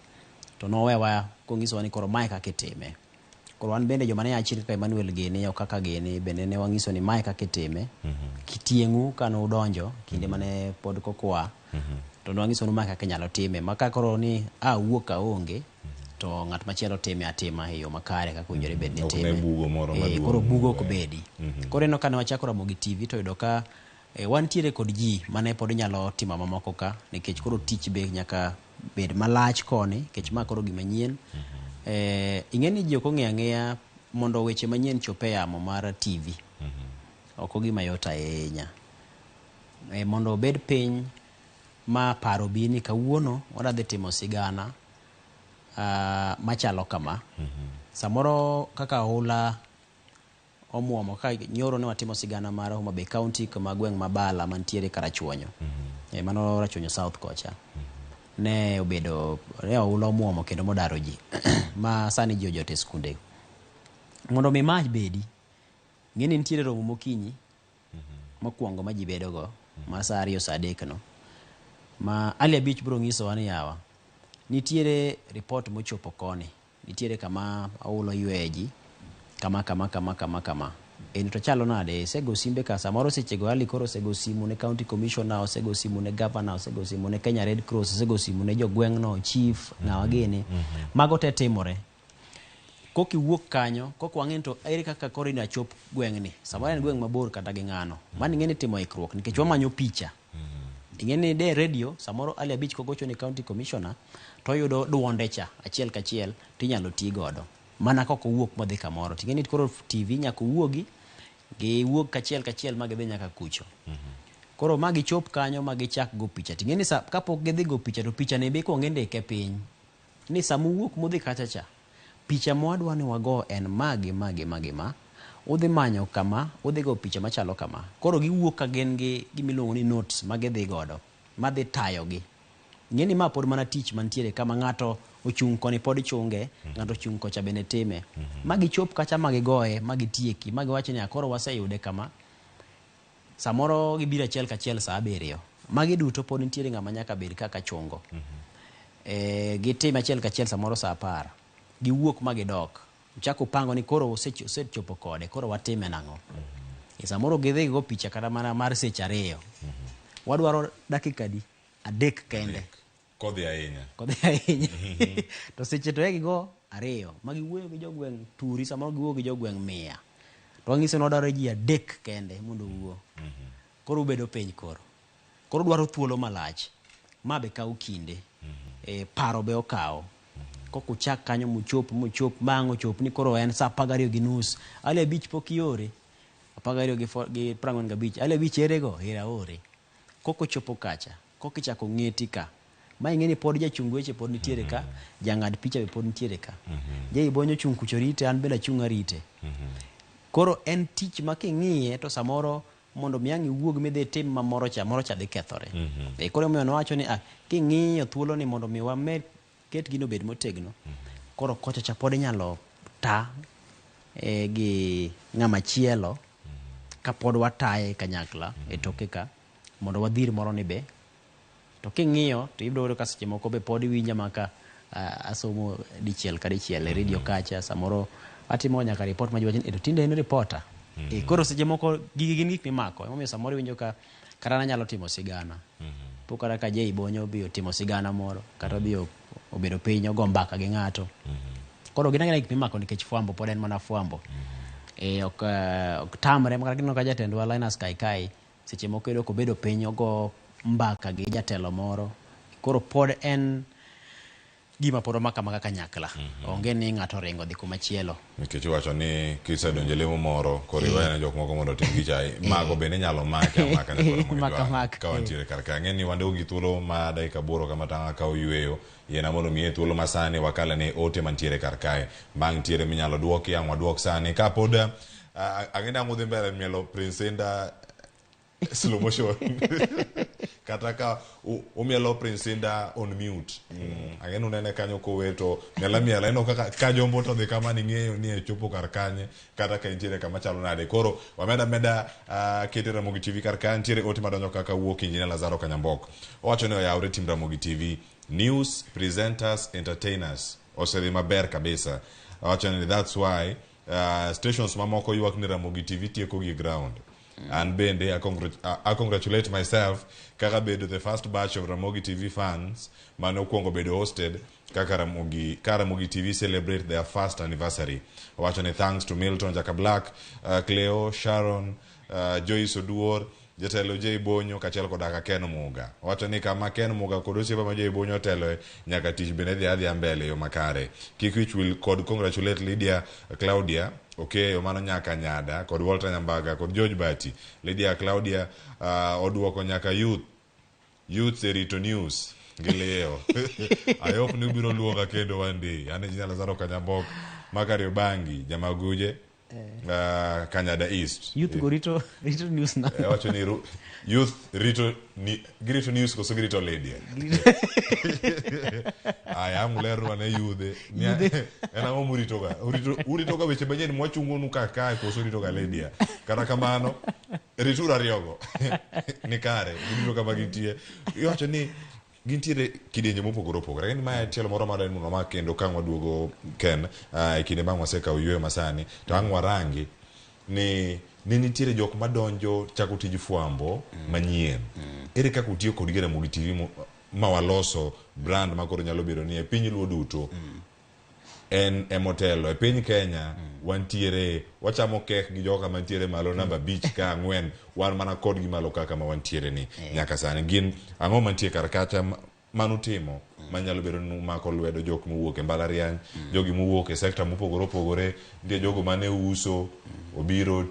to nowewa konyisowa ni koro mae kaka itime. Koro wan bende joma ne achil kaka Emmanuel gini ok kaka gini bende ne wang'iso ni mae kaka itime. Kitieng'u kane udonjo kinde mane pod kokwa to ne wang'iso ni mae kaka inyalo time ma ka koro ni a wuok aonge to ng'at machielo time atima e yo makare kaka owinjore bed ni Ok ne time. bugo moro maduong' Koro bugo ok bedi. Koro ineno kane wachako Ramogi TV to yudo ka wantiere kod ji mane pod nyalo timo mamoko ka nikech koro tich be nyaka bed malach koni nikech ma koro gima nyien. Ing'e ni ji ok ong'eyo ang'eya mondo weche manyien chop e yamo mar TV. Ok ogima yot ahinya. Mondo obed piny ma paro bi ni kawuono wadwa dhi timo sigana machalo kama. Samoro kaka oula omuomo ka nyoro ne watimo sigana mar Homa Bay County kama gweng' ma Bala mantiere Karachuonyo. Mano Rachuonyo South kocha. Ne obedo ne oula omuomo kendo modaro ji ma sani ji ojot e skunde. Mondo mi mach bedi, ng'e ni nitiere romo mokinyi mokwongo ma ji bedogo ma saa 2 saa 3 no ma Ali Abich biro nyisowa ni yawa nitiere report mochopo koni, nitiere kama oula oyweyo ji kama kama kama kama kama. En to chalo nade? Osego simbe ka samoro sechego Ali koro osego simu ne county commissioner, osego simu ne governor, osego simu ne Kenya Red Cross, osego simu ne jogweng'no, chief, ng'awa gini. Mago te timore. Kokiwuok kanyo, kok wang'e to ere kaka koro ina chop gweng'ni. Samoro en gweng' mabor kata gi ng'ano. Mano ing'e ni timo ikruok nikech wamanyo picha. Ing'e ni de radio samoro Ali Abich kogocho ne county commissioner to oyudo duonde cha achiel kachiel tinyalo ti godo. Mana kok owuok modhi kamoro. Ting'e ni koro TV nyaka owuogi, giwuog kachiel kachiel ma gidhi nyaka kucho. Koro ma gichop kanyo ma gichak go picha. Ting'e ni kapok gidhi go picha to picha ni be ikuongo indike piny. Ni sama uwuok mudhi kacha cha, picha mwadwa ni wago en ma gi ma gi ma gi ma. Udhi manyo kama, udhi go picha machalo kama. Koro giwuok ka gin gi gimiluongo ni notes ma gidhi godo, madhi tayogi. Ng'e ni ma pod mana tich mantiere kama ng'ato ochung' koni pod chunge, ng'ato ochung' kocha bende time. Ma gichop kacha ma gigoye, ma gitieki, ma giwach ni koro waseyude kama. Samoro gibiro achiel kachiel saa 7. Magi duto pod nitiere ng'ama nyaka bed kaka chungo. Gitime achiel kachiel samoro saa 10. Giwuok ma gidok. Uchako pango ni koro osechopo kode, koro watime nang'o? Samoro gidhi go picha kata mana mar seche 2. Wadwaro dakika adi? 3 kende. Kodhi ahinya. Kodhi ahinya. To seche to gigo 2. Ma giwuoyo gi jogweng' turi, samoro giwuoyo gi jogweng' 100. To wanyiso ni wadwaro ji 3 kende mondo owuo. Koro ubedo piny koro. Koro dwaro thuolo malach. Ma be kawo kinde. Paro be okawo. Kok uchak kanyo muchop muchop ma ang' ochop ni koro en saa 12:30. Ali Abich pok iore. 12:45. Ali Abich ere go? Ere aore. Kok ochopo kacha, kok ichako ng'eti ka. Ma ing'e ni pod jachung weche pod nitiere ka, jang'ad picha be pod nitiere ka. Jai Bonyo ochung' kucho rite, an bende achung' arite. Koro en tich ma king'iye to samoro mondo mi ang' iwuog midhi itim ma moro cha, moro cha dhi kethore. Koro emomiyo nowacho ni king'iyo thuolo ni mondo mi wamed ket gino obed motegno. Koro kocha cha pod inyalo ta gi ng'ama chielo kapod wataye kanyakla e toke ka mondo wadhir moro ni be. To king'iyo to ibiro yudo ka seche moko be pod iwinja maka asomo dichiel ka dichiel e radio kacha, samoro atimo nyaka report ma ji wacho ni to tinde en reporter. Koro seche moko gigi gin gik mimako, emomiyo samoro iwinjo ka kata nanyalo timo sigana. Po kata ka Jay Bonyo obi otimo sigana moro kata odhi obedo piny ogo mbaka gi ng'ato. Koro gin agina gik mimako nikech fwambo pod en mana fwambo. Ok, ok tamre kata kineno ka jatendwa Linus Kaikai seche moko iyudo kobedo piny ogo mbaka gi jatelo moro. Koro pod en gima pod omako amaka kanyakla. Onge ni ng'ato oringo dhi kuma chielo. Nikech iwacho ni kisedonjo e lemo moro koro iweyo ne jok moko mondo otim gicha mago bende inyalo make amaka Maka amaka, ka wantiere kar ka. Ang'e ni wandeo gi thuolo ma dakika 8 kama tang' akaw yueyo. Yiena mondo miye thuolo ma sani wakale ne ote mantiere kar kae. Bang' ntiere minyalo duoki ang' waduok sani. Kapod ang'e ni ang' udhi mbele mielo Prince Indah slow motion. Kata ka umielo Prince Indah on mute. Ang'e ni unene kanyo kower to miela miela. Ineno kaka ka jombo to dhi kama ni ng'eyo ni e chopo kar kanye kata ka intiere kama chalo nade. Koro wameda meda kete Ramogi TV kar ka ntiere ote madonjo kaka wuok Injinia Lazaro Kanyambok. Owacho ni oyawre tim Ramogi TV news presenters entertainers osedhi maber kabisa. Owacho ni that's why stations mamoko ywak ni Ramogi TV tieko gi ground. An bende I congratulate myself kaka bedo the first batch of Ramogi TV fans mane okwongo bedo hosted kaka Ramogi, ka Ramogi TV celebrate their first anniversary. Owacho ni thanks to Milton Jaka Black, Cleo, Sharon, Joyce Oduor, jatelo Jay Bonyo kaachiel koda ka Ken Muga. Owacho ni kama Ken Muga kod osiepe ma Jay Bonyo oteloe nyaka tich bende dhi adhiya mbele e yo makare. Kik wich wil kod congratulate Lydia Claudia Okeyo mano nyaka Nyada kod Walter Nyambaga kod George Bati. Lydia Claudia oduoko nyaka youth e rito news gi liyo. I hope ni ubiro luonga kendo one day. An Engineer Lazaro Kanyambok ma Kariobangi, Jamaguje, Kanyada East. Youth go rito news na. Wacho ni youth rito ni girito news koso girito Lydia. Aya ang' ulerwa ne yudhe. En ang'o murito ga? Urito ga weche manyien mwachungonu ka kae koso urito ga Lydia. Kata kamano rituru ariyogo. Ni kare, girito kama gintie. Iwacho ni gintiere kidienje mopogore opogore. Lakini mae tielo moro madwa ni mondo wamak kendo ka ang' waduogo Ken, e kinde bang' wasekawo yueyo masani, to ang' warangi ni nitiere jok madonjo chako tij fwambo manyien. Ere kaka utiyo kod Ramogi TV ma waloso brand ma koro nyalo bedo ni e piny Luo duto en emotelo. E piny Kenya wantiere, wachamo kek gi joka mantiere malo namba 5 ka 4, wan mana kodgi malo kaka ma wantiere ni nyaka sani. Gin ang'o mantie kar kacha manutimo manyalo bedo ni umako lwedo jok mowuok e mbalariany, jogi mowuok e sekta mopogore opogore, nitie jogo mane uso obiro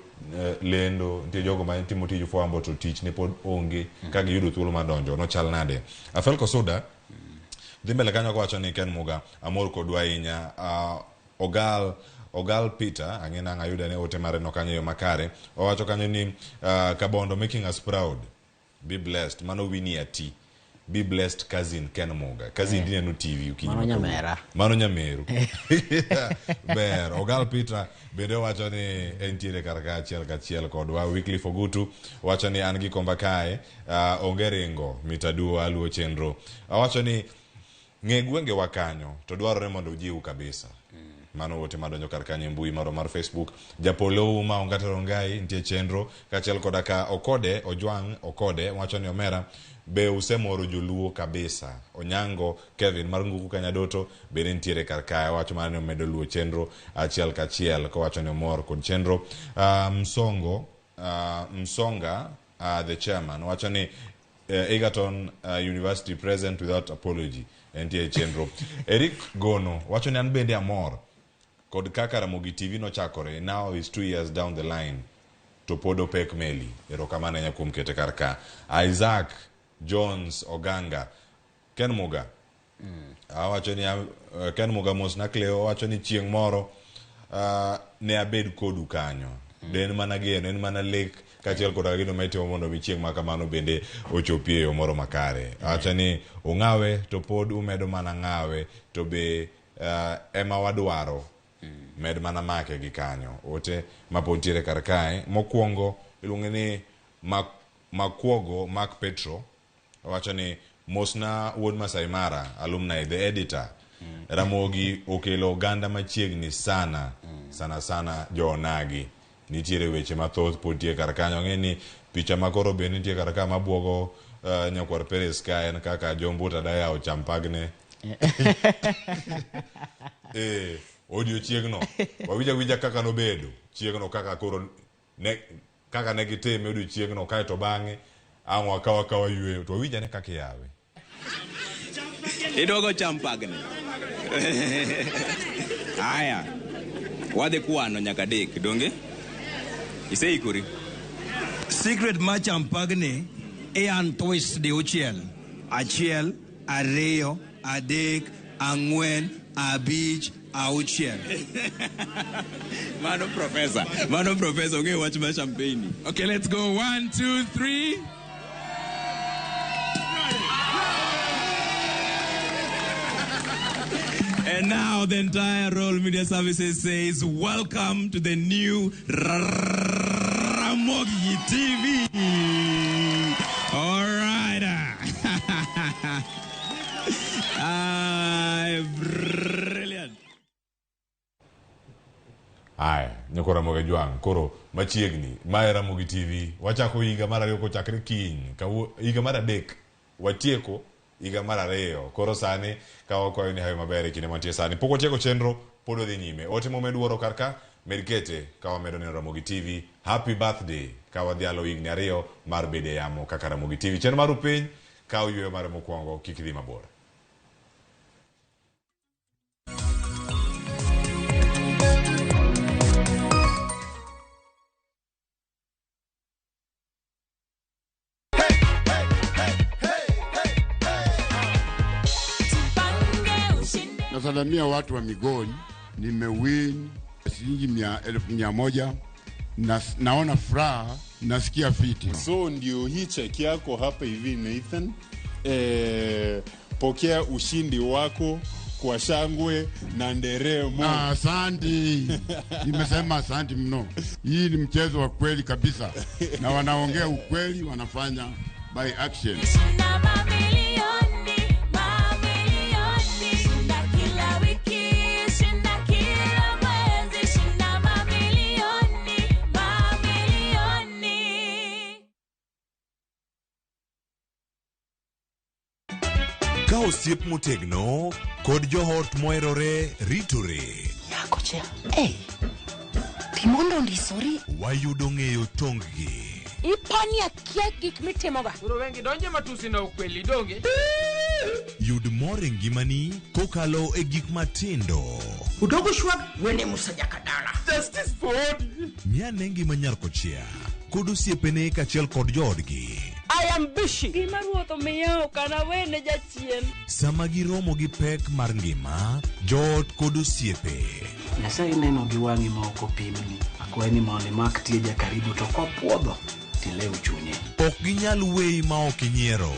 lendo, nitie jogo mane timo tij fwambo to tich ne pod onge ka giyudo thuolo mar donjo, nochal nade? Afelko Suda dhi mbele kanyo kowacho ni Ken Muga amor kodwa ahinya. Ogal Peter ang'e nang'o ayude ne ote mare no kanyo e yo makare. Owacho kanyo ni Kabondo making us proud. Be blessed. Mano Winnie Ati. Be blessed cousin Ken Muga. Cousin dineno TV okinyi Mano ma kawuono. nyamera. Mano nyameru. Ber. Ogal Peter bende wacho ni entiere kar ka achiel kachiel kodwa. Wycliffe Ogutu wacho ni an gi komba kae, onge ringo mitaduo aluwo chenro. Awacho ni ng'e gwengewa kanyo to dwarore mondo ujiw kabisa. Mano ote madonjo kar kanyo e mbui marwa mar Facebook. Japolo Uma Ongata Rongai nitie chenro kaachiel koda ka Okode Ojwang' Okode wacho ni omera be usemoro joluo kabisa. Onyango Kevin mar Nguku Kanyadoto bende nitiere kar kae wacho mana ni omedo luwo chenro achiel kachiel kowacho ni omor kod chenro. Msonga the chairman wacho ni Egerton University present without apology entie chenro. Eric Gono wacho ni an bende amor kod kaka Ramogi TV nochakore, now is 2 years down the line to pod opek meli. Erokamano ahinya kuom kete kar ka. Isaac Jones Oganga Ken Muga awacho ni Ken Muga mos na Cleo owacho ni chieng' moro ne abed kodu kanyo. De en mana geno, en mana lek kaachiel koda gino ma itimo mondo mi chieng' ma kamano bende ochopi e yo moro makare. Awacho ni ung'awe to pod umedo mana ng'awe to be ema wadwaro med mana make gi kanyo. Ote ma pod nitiere kar kae mokwongo iluonge ni Makwogo Mark Petro owacho ni mosna wuod Masai Mara alumni the editor Ramogi okelo oganda machiegni sana sana sana jo-onagi. Nitiere weche mathoth pod nitie kar kanyo. Ang'e ni picha ma koro be nitie kar ka mabuogo Nyakwar Peres ka en kaka Jombuta dayawo champagne. Odiochieng'no wawinjo awinja kaka nobedo chieng'no, kaka koro ne kaka ne gitime odiochieng'no, kaeto bang'e ang' wakaw akawa yueyo to wawinj ane kaka iyawe. Idwogo champagne. Aya. Wadhi kwano nyaka adek, donge? Iseikori? Secret mar champagne ian twist diuchiel. 1, 2, 3, 4, 5, 6. Mano professor. Mano professor ong'eyo wach mar champagne. Okay, let's go. 1, 2, 3. And now the entire Royal Media Services says, welcome to the new Ramogi TV. All right. Brilliant. Aya, nyako Ramogi Jwang', koro machiegni, mae Ramogi TV. Wachako higa mar 2 kochakre kiny, higa mar 3 watieko higa mar 2. Koro sani ka wakwayo ni hawi maber e kinde mantie sani. Pok watieko chenro, pod wadhi nyime. Ote momed wuoro kar ka, med kete ka wamedo neno Ramogi TV. Happy birthday ka wadhialo higni 2 mar bedo e yamo kaka Ramogi TV. Chenro mar piny, kaw yueyo mare mokwongo, kik idhi mabor. Nasalamia watu wa Migori, nimewin shilingi 1,100 na naona furaha, nasikia fiti. So ndio hii cheki yako hapa hivi Nathan. Pokea ushindi wako kwa shangwe na nderemo. Asante. Nimesema asante mno. Hii ni mchezo wa kweli kabisa. Na wanaongea ukweli, wanafanya by action. Ka osiep motegno kod joot moherore ritore. Nyako cha, hey, Timondo ndisori. Wayudo ng'eyo tong-gi. Ipani akia gik mitimoga. Koro wengi donje matusi na ukweli donge. Yud mor e ngimani kokalo e gik matindo. Udogo shwag wene musa jakadala. Justice for Odi. Ng'ane ngima nyar kochia kod osiepene kaachiel kod joodgi. I am busy. Gima ruoth omiya ok anawene jachien. Sama giromo gi pek mar ngima, joot kod osiepe. Nyasaye neno gi wang'i ma ok opimni. Akwayi ni mondo imak tija karibu to kopuodho tilew chunye. Ok ginyal weyi ma ok inyiero.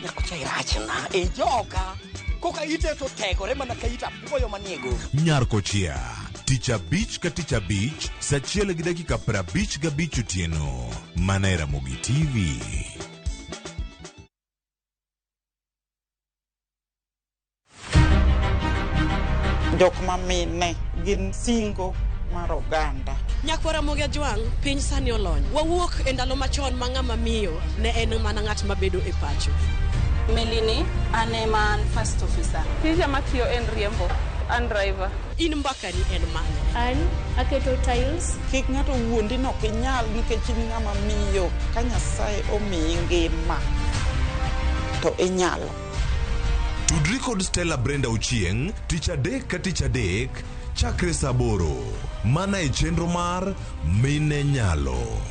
Nyakocha irachna e joka. Koka ite to tegore mana ka ita apuoyo manie go. Nyar kochia, tich abich ka tich abich, saa 1:55 otieno. Mana e Ramogi TV. Jok mamine gin singo mar oganda. Nyakwa Ramogi Ajwang', piny sani olony. Wawuok e ndalo machon ma ng'ama miyo ne en mana ng'at mabedo e pacho. Melini, an ema an first officer. Tija matiyo en riembo, an driver. In mbakani en mane? An aketo tiles. Kik ng'ato wuondi ni ok inyal nikech in ng'ama miyo. Ka Nyasaye omiyi ngima to inyalo. Tudri kod Stella Brenda Ochieng' tich adek ka tich adek chakre saa 8 mana e chenro mar Mine Nyalo.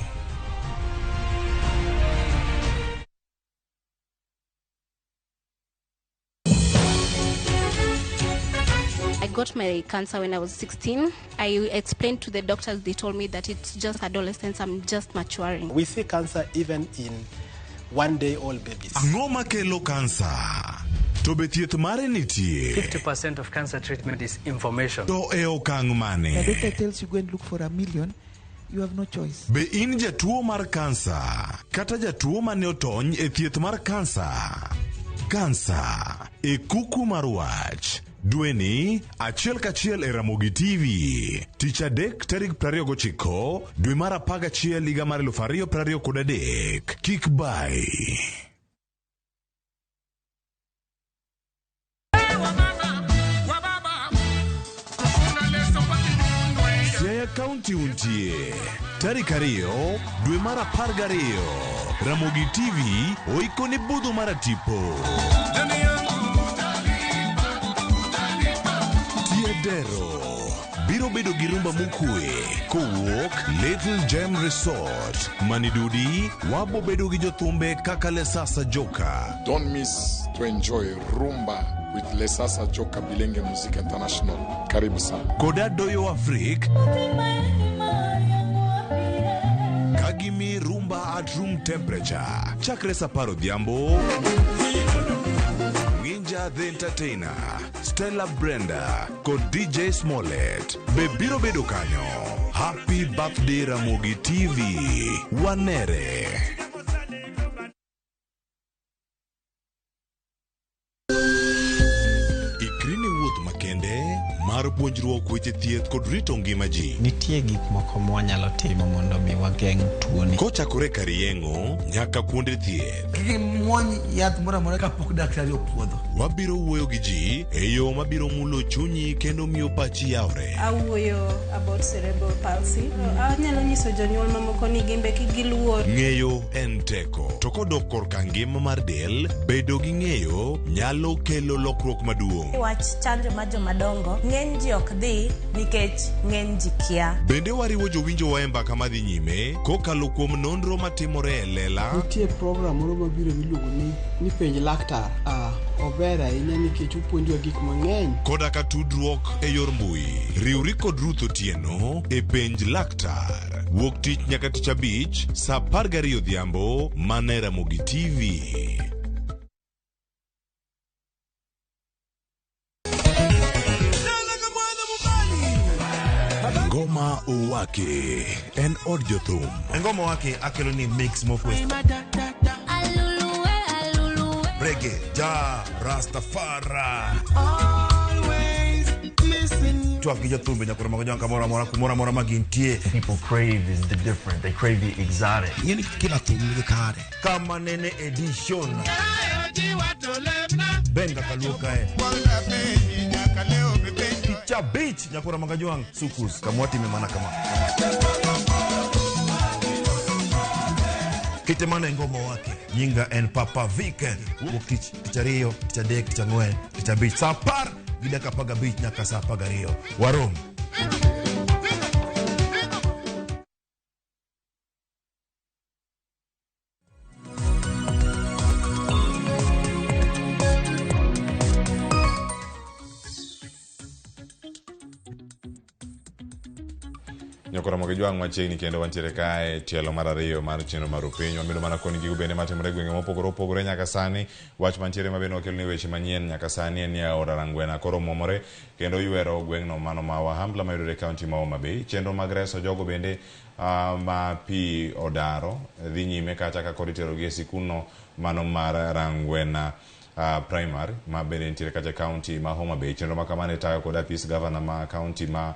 I got my cancer when I was 16. I explained to the doctors, they told me that it's just adolescence, I'm just maturing. We see cancer even in one-day-old babies. Ang'o makelo kansa? To be thieth mare nitie? 50% of cancer treatment is information. To e okang' mane? The doctor tells you go and look for $1 million, you have no choice. Be in jatuo mar kansa kata jatuo mane otony e thieth mar kansa? Kansa e kuku mar wach. Dweni achiel kachiel e Ramogi TV. Tich adek tarik 29 dwe mar 11 higa mar 2023. Kik bai. Siaya County untie. Tarik 2 dwe mar 12, Ramogi TV oikoni budho mar tipo. Tiedero biro bedo gi rumba mokwe kowuok Little Gem Resort. Manidudi wabo bedo gi jothumbe kaka Lesasa Joka. Don't miss to enjoy Rumba with Lesasa Joka Bilenge Music International. Karibu sana. Koda Doyo Afrik kagimi rumba at room temperature chakre sa 10 odhiambo. Nginja the Entertainer, Stella Brenda kod DJ Smollett be biro bedo kanyo. Happy birthday Ramogi TV, wanere. Ikri ne wuoth makende mar puonjruok weche thieth kod rito ngima ji. Nitie gik moko mwanyalo timo mondo mi wageng' tuoni. Kochakore kar yeng'o nyaka kuonde thieth. Kik imuony yath moro amora kapok daktari opuodho. Wabiro wuoyo gi ji e yo mabiro mulo chunyi kendo miyo pachi yawre. Awuoyo about cerebral palsy. Anyalo nyiso jonyuol mamoko ni gin be kik giluor. Ng'eyo en teko. To kodok korka ngima mar del, bedo gi ng'eyo nyalo kelo lokruok maduong'. Wach chanjo mar jomadongo, ng'eny ji ok dhi nikech ng'eny ji kia. Bende wariwo jowinjowa e mbaka madhi nyime kokalo kuom nonro matimore e lela. Nitie program moro mabiro miluongo ni penj laktar. Ober ahinya nikech opuonjwa gik mang'eny. Koda ka tudruok e yor mbui. Riwri kod Ruth Otieno e penj laktar. Wuok tich nyaka tich abich sa 12 odhiambo mana e Ramogi TV. Ngoma Owake en od jothum. Ngoma Owake akelo ni mix mokwe. Reggae, ja, Rastafari. Twak gi jothumbe nyaka romo gi kamoro amora kumoro amora ma gintie. People crave is the different. They crave the exotic. Ng'eni kila thum nigi kare. Kama nene edition. Benga kaluo kae. Picha beach nyakura magajuang sukus kamwati memana kama. Kitemane ngoma wake nyinga en Papa Vic. Wuok tich tich ariyo tich adek tich ang'wen tich abich sa 10 gi dakika 15 nyaka sa 12. Warom. Nyokora mogi jwang' machiegni kendo wantiere kae tielo mar 2 mar chenro mar Rupiny. Wamedo mana koni gigo bende matimore e gwenge mopogore opogore nyaka sani. Wach mantiere mabende wakeloni weche manyien nyaka sani en ni aora Rangwena koro omwomore kendo ywero gweng'no mano ma Wahambla mayudore e kaunti ma Homa Bay. Chenro mag reso jogo bende ma pi odaro dhi nyime kacha ka koro iterogi e sikundno mano mar Rangwena Primary ma bende nitiere kacha e kaunti ma Homa Bay. Chenro ma kamano itayo kod apis gavana ma kaunti ma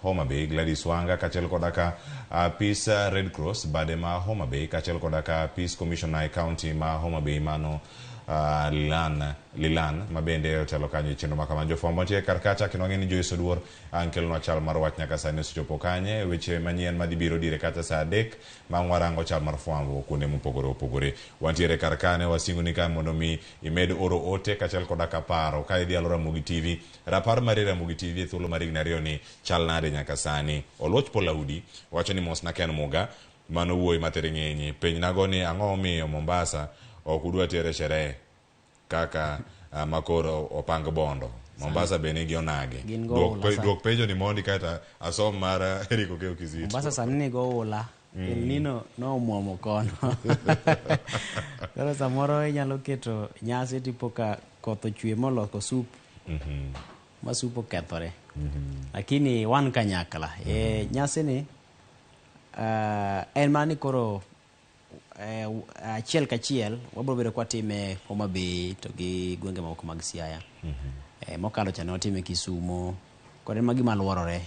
Homa Bay Gladys Wanga kaachiel koda ka apis Red Cross bade ma Homa Bay kaachiel koda ka apis commissioner e kaunti ma Homa Bay mano Lilan ma bende otelo kanyo e chenro ma kamano. Jofwambo mantie kar kacha kendo wang'e ni Joyce Oduor ang' kelonwa chal mar wach nyaka sani osechopo kanye. Weche manyien madhi biro dire kata sa 3 bang' warango chal mar fwambo kuonde mopogore opogore. Wantiere kar kane wasingo ni ka mondo mi imed oro ote kaachiel koda ka paro ka idhi alo Ramogi TV. Rapar mar Ramogi TV e thuolo mar higni 2 ni chal nade nyaka sani. Oluoch Polaudi wacho ni mos na Ken Muga mano wuoyi mathiring'inyi. Penjnago ni ang'o momiyo Mombasa ok udwa tere sherehe kaka makoro opang bondo. Mombasa be nigi onage. Duok penjo ni mondi kata asom mar Eric Okeyo Kizito. Mombasa sani nigo oula. El Nino no omwomo kono. Koro samoro inyalo keto nyasi tipo ka koth ochwe moloko sup. Ma sup okethore. Lakini wan kanyakla. Nyasi ni en mana ni koro achiel kachiel wabiro bedo kwatime Homa Bay to gi gwenge mamoko mag Siaya. Mokalo cha ne watime Kisumo kod en ma gima luorore.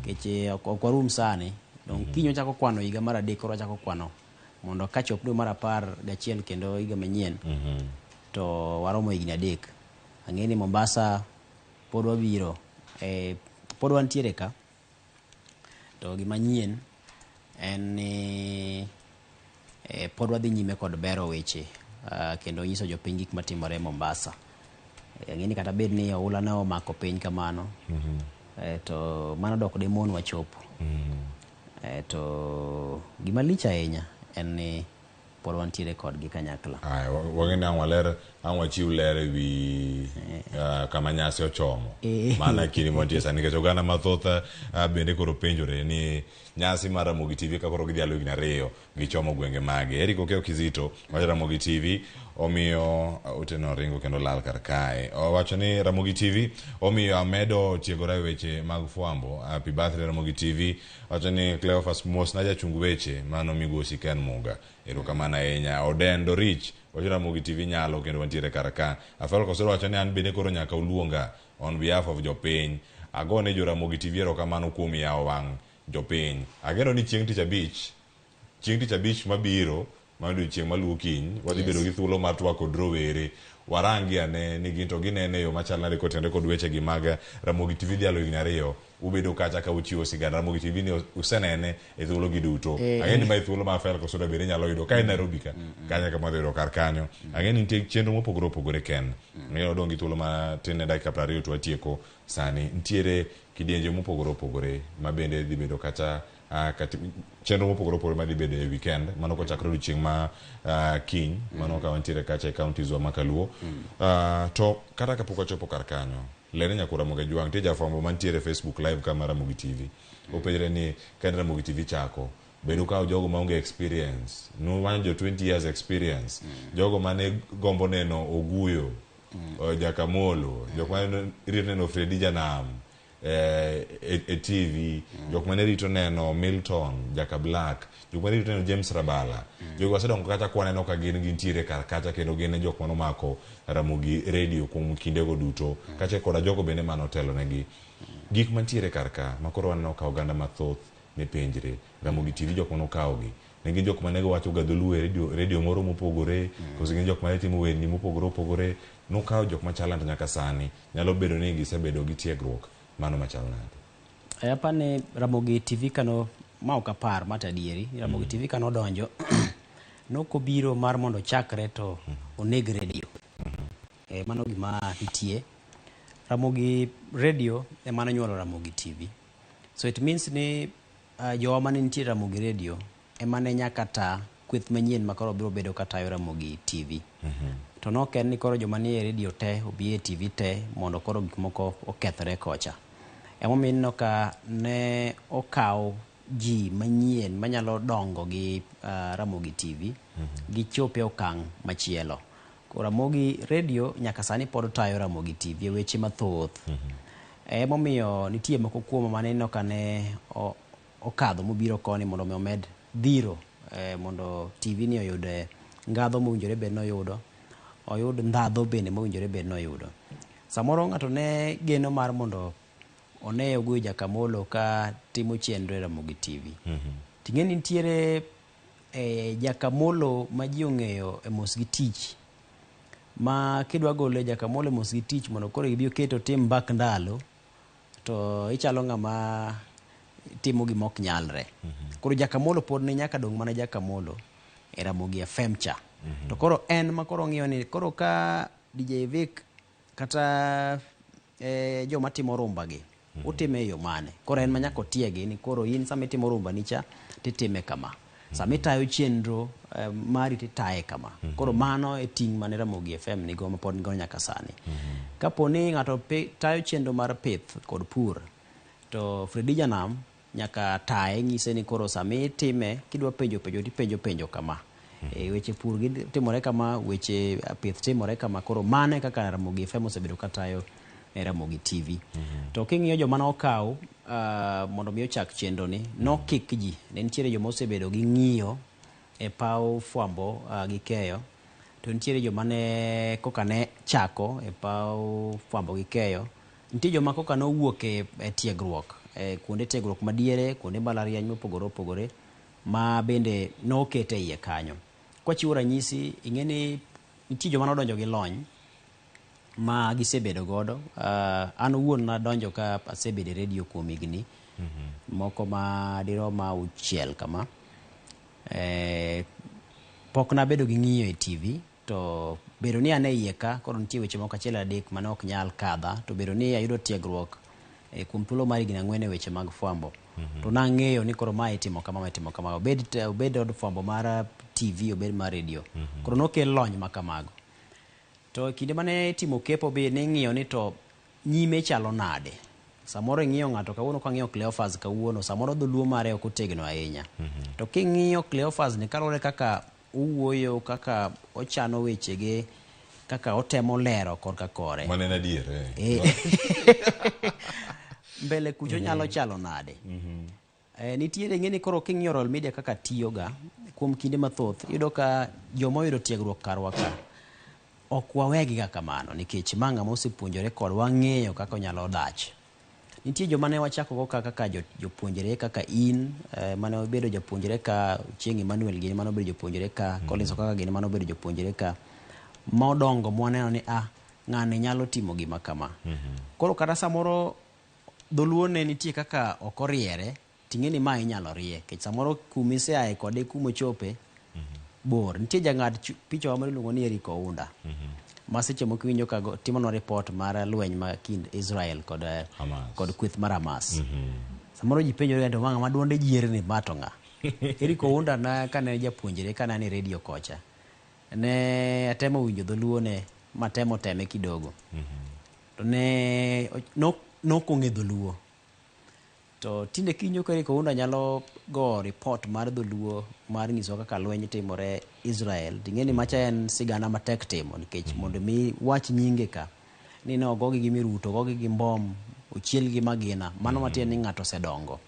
Nikech ok warum sani. Dong kiny wachako kwano higa mar 3 koro wachako kwano mondo kachop dwe mar 11 kendo higa manyien to waromo higni 3. Ang'e ni Mombasa pod wabiro. Pod wantiere ka. To gima nyien en ni pod wadhi nyime kod bero weche kendo nyiso jopiny gik matimore Mombasa. Ang'e ni kata bed ni oula ne omako piny kamano, to mano dok de mon wachopo. To gima lich ahinya en ni pod wantiere kodgi kanyakla. Aya, wang'e ni ang' waler, ang' wachiw ler e wi kama nyasi ochomo. Mana kinde mwantie sani nikech oganda mathoth bende koro penjore ni nyasi mar Ramogi TV ka koro gidhialo higni 2 gichomo gwenge mage. Eric Okeyo Kizito wacho Ramogi TV omiyo uteno ringo kendo lal kar kae. Owacho ni Ramogi TV omiyo amedo tiegora e weche mag fwambo. Happy birthday Ramogi TV. Wacho ni Cleophas mos na jachung weche mano migosi Ken Muga. Erokamano ahinya. Odendo Rich wacho Ramogi TV nyalo kendo wantiere kar ka. Afel Kosoro wacho ni an bende koro nyaka uluonga on behalf of jopiny. Agone jo Ramogi TV erokamano kuom yawo wang' jopiny. Ageno ni chieng' tich abich, chieng' tich abich mabiro, mano odiochieng' maluwo kiny, wadhi bedo gi thuolo mar twak kod rowere. Warangi ane ni gin to ginene e yo machal nade kotenore kod weche gi mag Ramogi TV dhialo higni 2. Ubedo kacha ka uchiwo sigana Ramogi TV ni usenene e thuolo gi duto. Ang'e ni mae thuolo ma Afel Kosoda bende nyalo yudo ka en Nairobi ka. Kanyo kama wadhi yudo kar kanyo. Ang'e ni nitie chenro mopogore opogore Ken. Ang'e wadong' gi thuolo matin ne dakika 20 to watieko sani. Nitiere kidienje mopogore opogore ma bende dhi bedo kata chenro mopogore opogore madhi bedo e weekend mano kochakore odiochieng' ma kiny mano ka wantiere kacha e counties wa ma Kaluo. To kata kapok wachopo kar kanyo, lerne nyakor Ramogi Ajwang' nitie jafwambo mantiere Facebook live ka mar Ramogi TV. Openjre ni ka en Ramogi TV chako bedo kawo jogo maonge experience, nuwanyo jo 20 years experience, jogo mane gombo neno Oguyo, Jakamolo, jok mane rito neno Fredi Janam e TV, jok mane rito neno Milton Jaka Black, jok mane rito neno James Rabala. Jogo wasedongo kata kwaneno ka gin gintiere kar kacha kendo gin e jok manomako Ramogi Radio kuom kindego duto, kaachiel koda jogo bende manotelo negi. Gik mantiere kar ka makoro waneno ka oganda mathoth ne penjre Ramogi TV jok manokawogi ne gin jok mane wacho ga dholuo e radio moro mopogore, koso gin jok mane timo werni mopogore opogore. Nokawo jok machal nade nyaka sani nyalo bedo ni gisebedo gi tiegruok mano machal nade? Apani Ramogi TV kano ma ok apar mata adieri, Ramogi TV kano donjo nokobiro mar mondo ochakre to oneg radio. Mano gima nitie. Ramogi Radio ema nonyuolo Ramogi TV. So it means ni jowa mane nitie Ramogi Radio ema ne nyaka ta kweth manyien ma koro biro bedo katayo Ramogi TV. To nok en ni koro joma nie radio te obi e TV te mondo koro gik moko okethre kocha. Emomiyo ineno ka ne okaw ji manyien manyalo dongo gi Ramogi TV gichop e okang' machielo. Koro Ramogi Radio nyaka sani pod tayo Ramogi TV e weche mathoth. Emomiyo nitie moko kuom mane ineno ka ne okadho mobiro koni mondo mi omed dhiro mondo TV ni oyud ngadho mowinjore bed noyudo, oyud ndhadho bende mowinjore bed noyudo. Samoro ng'ato ne geno mar mondo one Oguyo Jakamolo ka timo chenro e Ramogi TV. Ting'e ni nitiere Jakamolo ma ji ong'eyo e mos gi tich, ma kidwa gole Jakamolo e mos gi tich mondo koro gibi oket otim mbak ndalo, to ichalo ng'ama timo gima ok nyalre. Koro Jakamolo pod ne nyaka dong' mana Jakamolo e Ramogi FM cha. To koro en ma koro ng'iyo ni koro ka DJ Vic kata joma timo rumba gi utime e yo mane. Koro en ma nyaka otiegi ni koro in sama itimo rumba ni cha titime kama. Sama itayo chenro mari titaye kama. Koro mano e ting' mane Ramogi FM nigo ma pod nigo nyaka sani. Kapo ni ng'ato tayo chenro mar pith kod pur, to Fredi Janam nyaka taye ng'ise ni koro sama itime kidwa penjo penjo tipenjo penjo kama. Weche pur gi timore kama, weche pith timore kama. Koro mano e kaka Ramogi FM osebedo katayo e Ramogi TV. To king'iyo joma nokaw mondo mi ochak chenro ni, nokik ji. Ne nitiere joma osebedo gi ng'iyo e paw fwambo gi keyo, to nitiere joma ne koka ne chako e paw fwambo gi keyo, nitie joma koka nowuok e tiegruok, kuonde tiegruok madiere, kuonde mbalariany mopogore opogore ma bende nokete iye kanyo. Kwachiwo ranyisi, ing'e ni nitie joma nodonjo gi lony ma gisebedo godo. An owuon nadonjo ka asebedo e radio kuom higni Moko ma dirom auchiel kama. Pok nabedo gi ng'iyo e TV to bedo ni an e iye ka koro nitie weche moko achiel adek mane ok nyal kadha to bedo ni ayudo tiegruok kuom thuolo mar higni ang'wen e weche mag fwambo. To nang'eyo ni koro mae itimo kama, mae itimo kama. Obed od fwambo mar TV, obed mar radio. Koro nokel lony ma kamago. To kinde mane itimo kepo be ning'iyo ni to nyime chalo nade. Samoro ing'iyo ng'ato kawuono kang'iyo Cleophas kawuono, samoro dholuo mare ok otegno ahinya. To king'iyo Cleophas ni kaluwore kaka owuoyo, kaka ochano wechege, kaka otemo lero korka kore. Mano en adier. Mbele kucho nyalo chalo nade. Nitiere ng'eni koro king'iyo Royal Media kaka tiyoga kuom kinde mathoth, iyudo ka joma oyudo tiegruok karwa ka ok wawegiga kamano nikech ma ng'ama osepuonjore kod wang'eyo kaka onyalo dach. Nitie joma ne wachakogo kaka jopuonjre kaka in mane obedo japuonjre ka Chieng' Emmanuel gini mane obedo jopuonjre ka Collins Okaka gini mane obedo jopuonjre ka modongo mwaneno ni ng'ani nyalo timo gima kama. Koro kata samoro dholuo ne nitie kaka ok oriere ting'e ni ma inyalo rie nikech samoro kumiseaye kode kumochope bor. Nitie jang'ad picha wa miluongo ni Eric Ounda ma seche moko iwinjo ka timonwa report mar lweny ma kind Israel kod kweth mar Hamas. Samoro ji penjore to ng'ama duonde jierni ma to ng'a? Eric Ounda na kane japuonjre kane an e radio kocha ne atemo winjo dholuo ne matemo teme kidogo. To ne nokong'e dholuo. To tinde kiwinjo ka Eric Ounda nyalo go report mar dholuo mar nyiso kaka lweny timore Israel, ting'e ni macha en sigana matek timo nikech mondo mi wach nyinge ka ni ne ogogi gi miruto, ogogi gi mbom, ochiel gi magina, mano matiende ni ng'ato osedongo.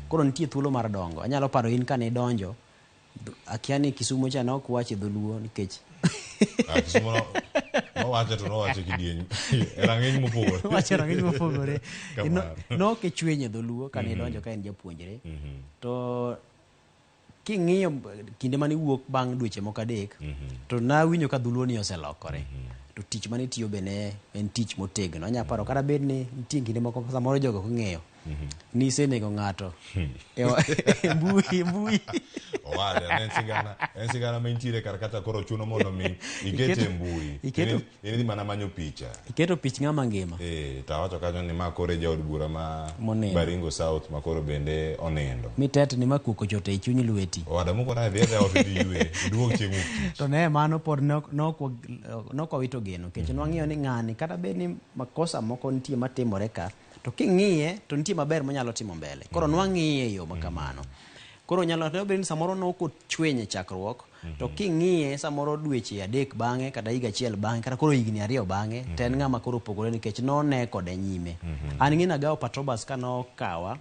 Koro nitie thuolo mar dongo. Anyalo paro in kane idonjo, akia ni Kisumo cha ne ok wache dholuo nikech Kisumo nowache to nowache kidieny e rang'iny mopogore. Wache rang'iny mopogore. Nok e chwenye dholuo kane idonjo ka en japuonjre. To king'iyo kinde mane iwuok bang' dweche moko adek, to nawinjo ka dholuo ni oselokore. To tich mane itiyo be ne en tich motegno. Anyalo paro kata bed ni nitie kinde moko samoro jogo ok ong'eyo ni isenego ng'ato e mbui. Owada, en sigana ma intiere kar kata koro chuno mondo mi ikete e mbui. In idhi mana manyo picha. Iketo pich ng'ama ngima. To awacho kanyo ni ma koro e jaod bura ma Baringo South ma koro bende onindo. Mitetni ma kuok ochoto e chuny lweti. Owada moko na dhi e ot idhi ywe, iduog chieng' wuok tich. To ne mano pod nok wawito geno nikech nwang'iyo ni ng'ani kata bed ni makosa moko nitie matimore ka to king'iye to nitie maber monyalo timo mbele. Koro nwang'iye e yo ma kamano. Koro nyalo bedo ni samoro nok ochweny e chakruok to king'iye samoro dweche adek bang'e kata higa achiel bang'e kata koro higni ariyo bang'e to en ng'ama koro opogore nikech none kode nyime. An ing'e nagawo Patrobas ka nokawa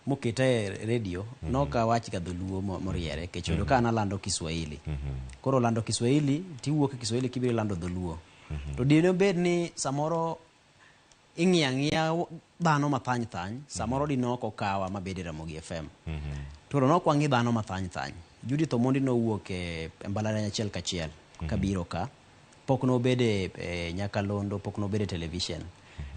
moketa e radio nokawach ga dholuo moriere nikech oyudo ka an alando Kiswahili. Koro lando Kiswahili tiwuok e Kiswahili kibiro lando dholuo. To dine obed ni samoro ing'iyo ang'iya dhano mathany thany, samoro dine ok okawa mabed e Ramogi FM. To nok wang'i dhano mathany thany. Judith Omondi nowuok e mbalariany achiel kachiel kabiro ka. Pok nobede e Nyakalondo, pok nobede e television.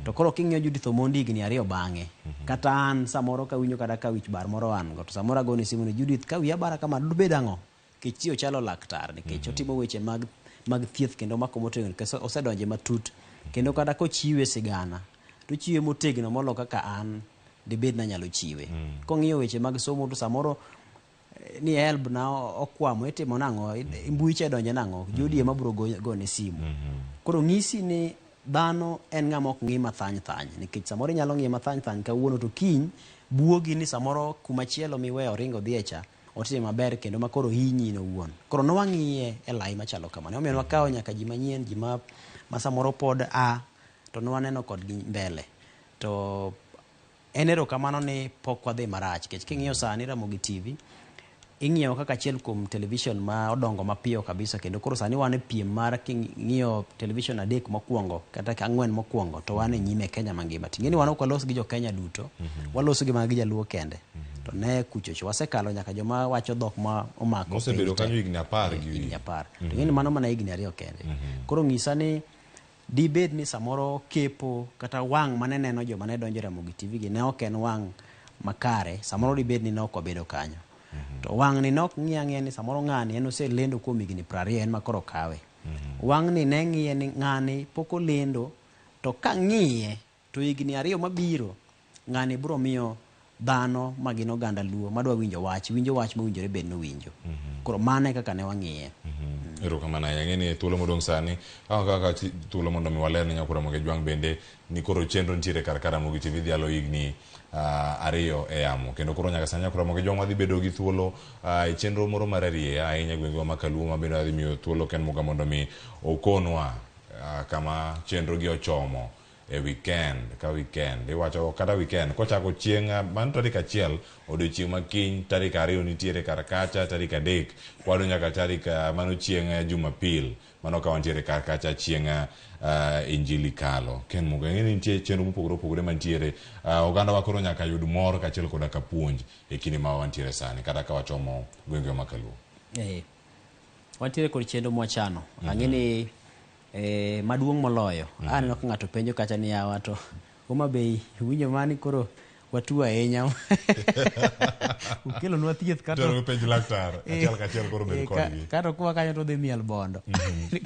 To koro king'iyo Judith Omondi higni ariyo bang'e, kata an samoro kawinjo kata ka wich bar moro an go, to samoro agone simu ni Judith ka wiya bara kama dubed ang'o? Nikech chi ochalo laktar nikech otimo weche mag thieth kendo mako motegno nikech osedonje matut. Kendo kata kochiwe sigana, to ochiwe motegno molo kaka an dibed nanyalo chiwe. Kong'iyo weche mag somo to samoro ni helb na okwamo itimo nang'o, mbui cha donje nang'o, Judi ema biro gone simu. Koro ng'isi ni dhano en ng'ama ok ng'i mathany thany nikech samoro inyalo ng'iye mathany thany kawuono to kiny buogi ni samoro kumachielo miweyo oringo odhi e cha otime maber kendo ma koro hinyi in owuon. Koro nwang'iye e lai machalo kamano. Omiyo nwakawo nyaka ji manyien, ji ma samoro pod a to nwaneno kodgi mbele. To en erokamano ni pok wadhi marach nikech king'iyo sani Ramogi TV ing'iyo kaka achiel kuom television ma odongo mapiyo kabisa kendo koro sani wan e piem mar king'iyo television adek mokwongo kata ang'wen mokwongo to wan e nyime e Kenya mangima. Ting'e ni wan ok walos gi jo Kenya duto, waloso gi mana gi jaluo kende. To ne kuchocho wasekalo nyaka joma wacho dhok ma omako Mosebedo kanyo higni 10 gi higni 10. To ing'e ni mano mana higni 2 kende. Koro ng'isa ni dibed ni samoro kepo kata wang' mane neno joma ne donjo e Ramogi TV gi ne ok en wang' makare, samoro dibed ni ne ok wabedo kanyo. To wang'ni ne ok ng'i ang'iya ni samoro ng'ani en oselendo kuom higni 20 en ma koro kawe. Wang'ni ne ng'iye ni ng'ani pok olendo to kang'iye to higni 2 mabiro ng'ani biro miyo dhano ma gin oganda Luo madwa winjo wach, winjo wach mowinjore bed ni owinjo. Koro mano e kaka ne wang'iye. Erokamano ahinya. Ang'e ni thuolo modong' sani, kaka thuolo mondo mi waler ne Nyakwar Ramogi Ajwang' bende ni koro chenro nitiere kar ka Ramogi TV dhialo higni 2 e yamo. Kendo koro nyaka sani Nyakwar Ramogi Ajwang' wadhi bedo gi thuolo e chenro moro mar arieya ahinya e gwengewa ma Kaluo ma bende wadhi miyo thuolo Ken Muga mondo mi okonwa kama chenro gi ochomo e weekend ka weekend. Iwacho kata weekend kochako chieng' mano tarik 1 odiochieng' ma kiny, tarik 2 nitiere kar kacha, tarik 3 kwado nyaka tarik mano chieng' Jumapil. Mano ka wantiere kar kacha chieng' Injili kalo. Ken Muga, ing'e ni nitie chenro mopogore opogore mantiere. Oganda wa koro nyaka yud mor kaachiel koda ka puonj e kinde ma wantiere sani kata ka wachomo gwengewa ma Kaluo. Wantiere kod chenro mwachano. Ang'e ni maduong' moloyo. Aneno ka ng'ato penjo kacha ni yawa to Homa Bay winjo mani koro watuo ahinya. Ukelonwa thieth kata Tero penj laktar achiel kachiel koro bed kodgi. Kata kwa kanyo to dhi miel bondo.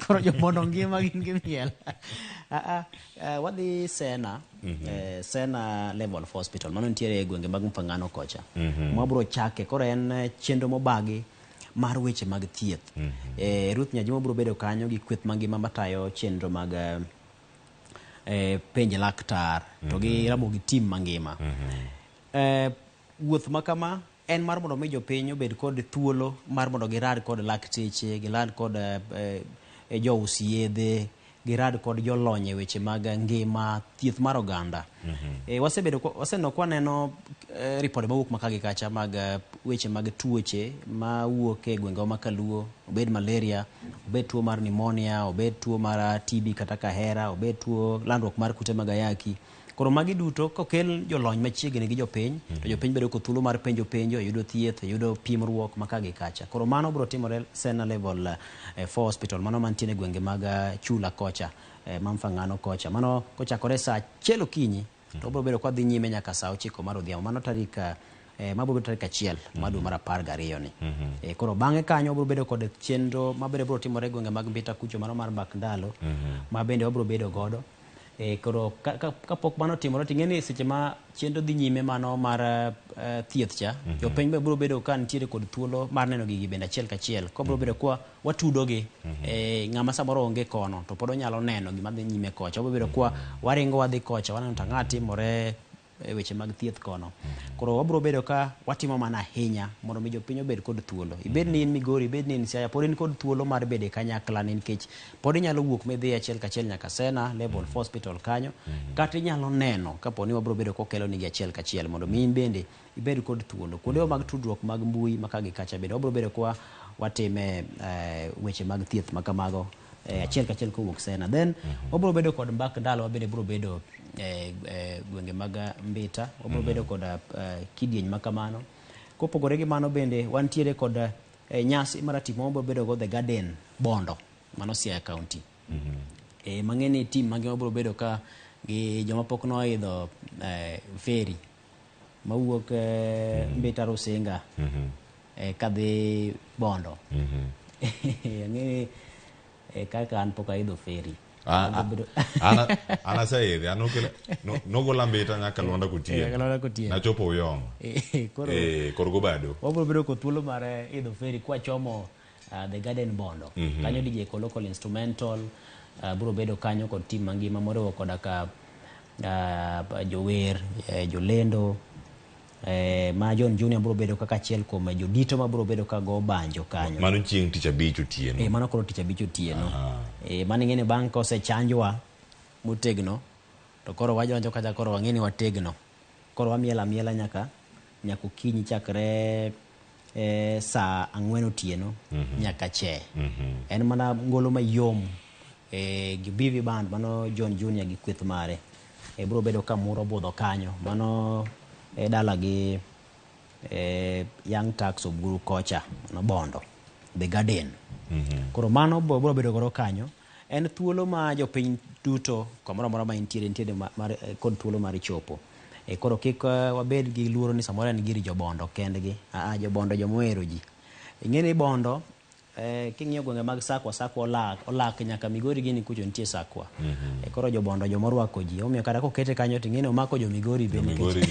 Koro jobondo ngima gin gi miel. Wadhi Sena, Sena Level 4 Hospital. Mano nitiere e gwenge mag Mfangano kocha. Mwabro chake. Koro en chenro mobagi mar weche mag thieth. Ruth Nyajimo biro bedo kanyo gi kweth mangima matayo chenro mag penj laktar to gi Ramogi team mangima. Wuoth ma kama en mar mondo mi jopiny obed kod thuolo mar mondo girad kod lakteche, girad kod jous yedhe, girad kod jolony e weche mag ngima, thieth mar oganda. Wasebedo waseneno kwaneno ripode mawuok maka gi kacha mag weche mag tuoche mawuok e gwengewa ma Kaluo, obed malaria, obed tuo mar pneumonia, obed tuo mar TB kata kahera, obed tuo landruok mar kute mag ayaki. Koro magi duto kokel jolony machiegni gi jopiny, to jopiny bedo kod thuolo mar penjo penjo, yudo thieth, yudo pimruok maka gi kacha. Koro mano biro timore Sena Level 4 Hospital, mano mantiere e gwenge mag Chula kocha, ma Mfangano kocha. Mano kochakore saa 1 okinyi, to biro bedo kwa dhi nyime nyaka saa 9 mar odhiambo. Mano tarik mabiro bedo tarik 1 mar dwe mar 12 ni. Koro bang'e kanyo biro bedo kod chenro mabende biro timore e gwenge mag Mbita kucho, mano mar Mbak Ndalo, ma bende wabiro bedo godo. Koro kapok mano otimore, to ing'e ni seche ma chenro dhi nyime mano mar thieth cha, jopiny be biro bedo ka nitiere kod thuolo mar neno gigi bende achiel kachiel. Koro biro bedo kwa watudogi, ng'ama samoro onge kono to pod onyalo neno gima dhi nyime kocha. Wabiro bedo kwa waringo wadhi kocha, waneno to ang'o timore e weche mag thieth kono. Koro wabiro bedo ka watimo mana ahinya mondo mi jopiny obed kod thuolo. Ibed ni in Migori, ibed ni in Siaya, pod in kod thuolo mar bedo e kanyakla ni nikech pod inyalo wuok midhi achiel kachiel nyaka Sena Level 4 Hospital kanyo, kata inyalo neno kapo ni wabiro bedo kokelo nigi achiel kachiel mondo mi in bende ibed kod thuolo. Kuonde mag tudruok mag mbui ma ka gi kacha bende wabiro bedo kwa watime weche mag thieth ma kamago achiel kachiel kowuok Sena. Then wabiro bedo kod mbak ndalo, wabende biro bedo gwenge mag Mbita, wabiro bedo kod kidieny ma kamano. Kopogore gi mano bende wantiere kod nyasi mar tipo mabiro bedo go The Garden Bondo, mano Siaya County. Mang'e ni team mangima biro bedo ka gi joma pok noidho ferry mawuok Mbita Rusinga kadhi Bondo. Ang'e kaka an pok aidho ferry. An aseidhe, an nogola Mbita nyaka Luanda Kotieno. Luanda Kotieno. Nachopo Uyoma. Koro gobado. Wabiro bedo kod thuolo mar idho ferry kwachomo The Garden Bondo. Kanyo DJ ko local instrumental biro bedo kanyo kod team mangima moriwo koda ka jower, jolendo, ma John Junior biro bedo kaka achiel kuom jodito ma biro bedo ka go banjo kanyo. Mano chieng' tich abich otieno. Mano koro tich abich otieno. Mano ing'e ni bang' kosechanjwa motegno to koro wadonjo kacha, koro wang'e ni wategno. Koro wamielo amiela nyaka okinyi chakre saa 4 otieno nyaka che. En mana ngolo mayom gi BV band mano John Junior gi kweth mare. Biro bedo ka muro budho kanyo. Mano dala gi Young Tax Oburu kocha, mano Bondo, The Garden. Koro mano biro bedo godo kanyo. En thuolo ma jopiny duto kamoro amora ma intiere, nitiere mar kod thuolo mar chopo. Koro kik wabed gi luoro ni samoro en gir jobondo kendgi. Aa, jobondo jomohero ji. Ing'e ni Bondo, king'iyo gwenge mag Sakwa, Sakwa olak nyaka Migori gini kucho nitie Sakwa. Koro jobondo jomorwako ji. Omiyo kata kokete kanyo to ing'e ni omako jo Migori be nikech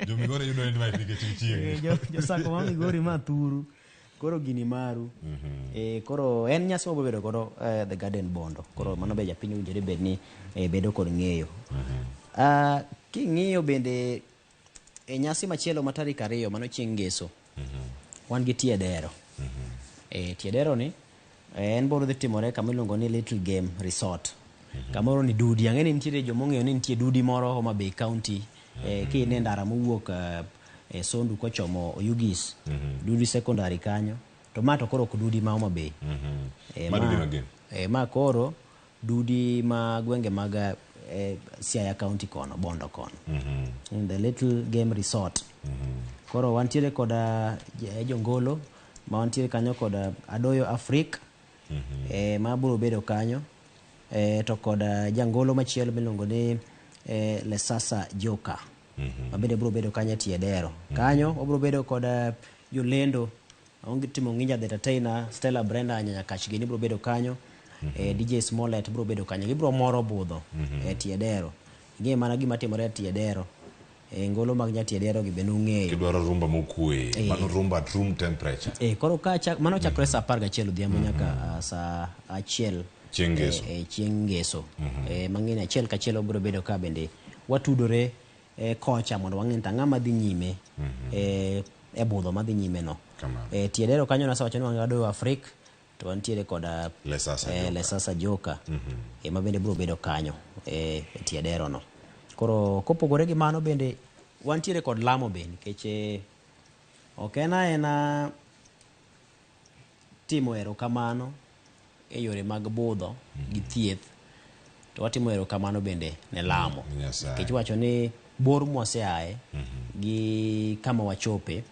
Jo Migori yudo invite nikech gichiegni. Jo Sakwa ma Migori ma thuru. Koro gini maru. Koro en nyasi mabiro bedo godo The Garden Bondo. Koro mano be japiny owinjore bed ni bedo kod ng'eyo. King'iyo bende e nyasi machielo ma tarik 2 mano chieng' Ngeso. Wan gi Tiedero. Tiedero ni en biro dhi timore kama iluongo ni Little Game Resort. Kamoro ni Dudi. Ang'e ni nitiere jomong'eyo ni nitie Dudi moro Homa Bay County. Kine ndara mowuok Sondu kochomo Oyugis. Dudi Secondary kanyo. To ma to koro ok Dudi ma Homa Bay. Ma Dudi magin? Ma koro Dudi ma gwenge mag Siaya County kono, Bondo kono. In the Little Game Resort. Koro wantiere kod jongolo ma wantiere kanyo kod Adoyo Afrik ma biro bedo kanyo, to kod jangolo machielo miluongo ni Lesasa Joka ma bende biro bedo kanyo e tie dero. Kanyo wabiro bedo kod jolendo onge timo Nginja the Entertainer, Stella Brenda Nyanyakach gini biro bedo kanyo. DJ Smollett biro bedo kanyo. Gibiro moro budho e tie dero. Ing'e mana gima timore e tie dero. Ngolo mag nyatie dero gi bende ung'eyo. Kidwaro rumba mokwe, mano rumba at room temperature. Koro ka mano chakre saa 11 odhiambo nyaka saa 1 chieng' Ngeso. Chieng' Ngeso. Mang'eny achiel kachiel obiro bedo ka bende watudore kocha mondo wang'e ni ang'ama dhi nyime e budho madhi nyime no. Tie dero kanyo nasewacho ni wan gi Adoyo Afrik to wantiere kod Lesasa Joka. Lesasa Joka. Ma bende biro bedo kanyo e tie dero no. Koro kopogore gi mano bende wantiere kod lamo be nikech ok en aena timo erokamano e yore mag budho gi thieth, to watimo erokamano bende ne lamo. Nikech iwacho ni bor mwaseaye gi kama wachope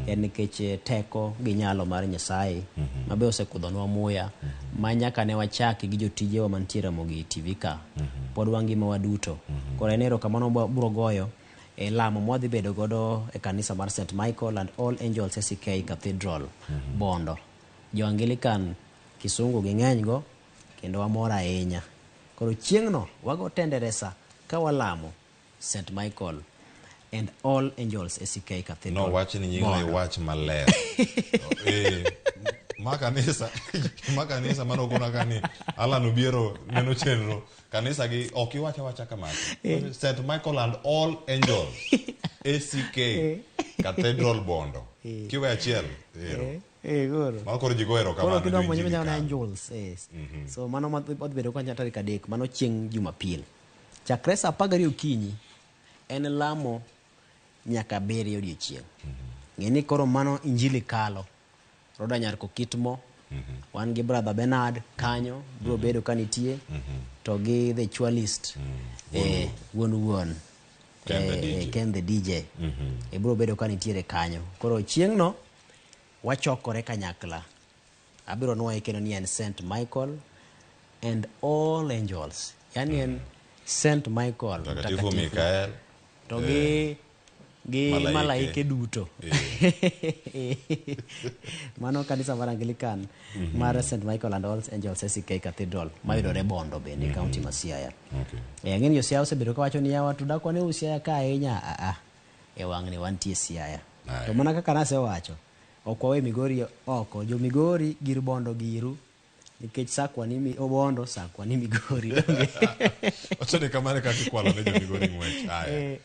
en nikech teko gi nyalo mar Nyasaye ma be osekudhonwa muya ma nyaka ne wachaki gi jotijewa mantie Ramogi TV ka pod wangima waduto. Koro en erokamano biro goyo e lamo mwadhi bedo godo e kanisa mar St. Michael and All Angels ACK Cathedral Bondo. Jo Anglican Kisungu ging'eny go kendo wamor ahinya. Koro chieng'no wago tenderesa ka walamo St. Michael and All Angels ACK Cathedral. No wach ni nyingno iwach maler. Ma kanisa mano okona ka ni Alan Obiero neno chenro kanisa gi ok iwach awacha kamano. St. Michael and All Angels ACK Cathedral Bondo. Kiwe achiel ero. Koro. Mano koro ji go erokamano. Koro kidwa monjo minyalo Angels. So mano madhi bedo kanyo tarik 3 mano chieng' Jumapil. Chakre saa 12 okinyi en lamo nyaka 7 odiechieng'. Ng'e ni koro mano injili kalo. Roda Nyar Kokitmo, wan gi Brother Bernard kanyo biro bedo ka nitie to gi the Chualist wuon Ken the DJ biro bedo ka nitiere kanyo. Koro chieng'no wachokore kanyakla. Abiro nuoye kendo ni en St. Michael and All Angels. Yani en St. Michael Mtakatifu Mikael to gi malaike duto. Mano kanisa mar Anglican mar St. Michael and All Angels ACK Cathedral mayudore Bondo bende county ma Siaya. Ang'e ni jo Siaya osebedo kawacho ni yawa to dakwa ne Siaya ka ahinya. E wang'ni wantie Siaya. To mana kaka nasewacho, ok wawe Migori oko. Jo Migori gir Bondo giru nikech Sakwa ni Obondo, Sakwa ni Migori. Wacho kamano kaka ikwalo ne jo Migori ng'wech. Aya.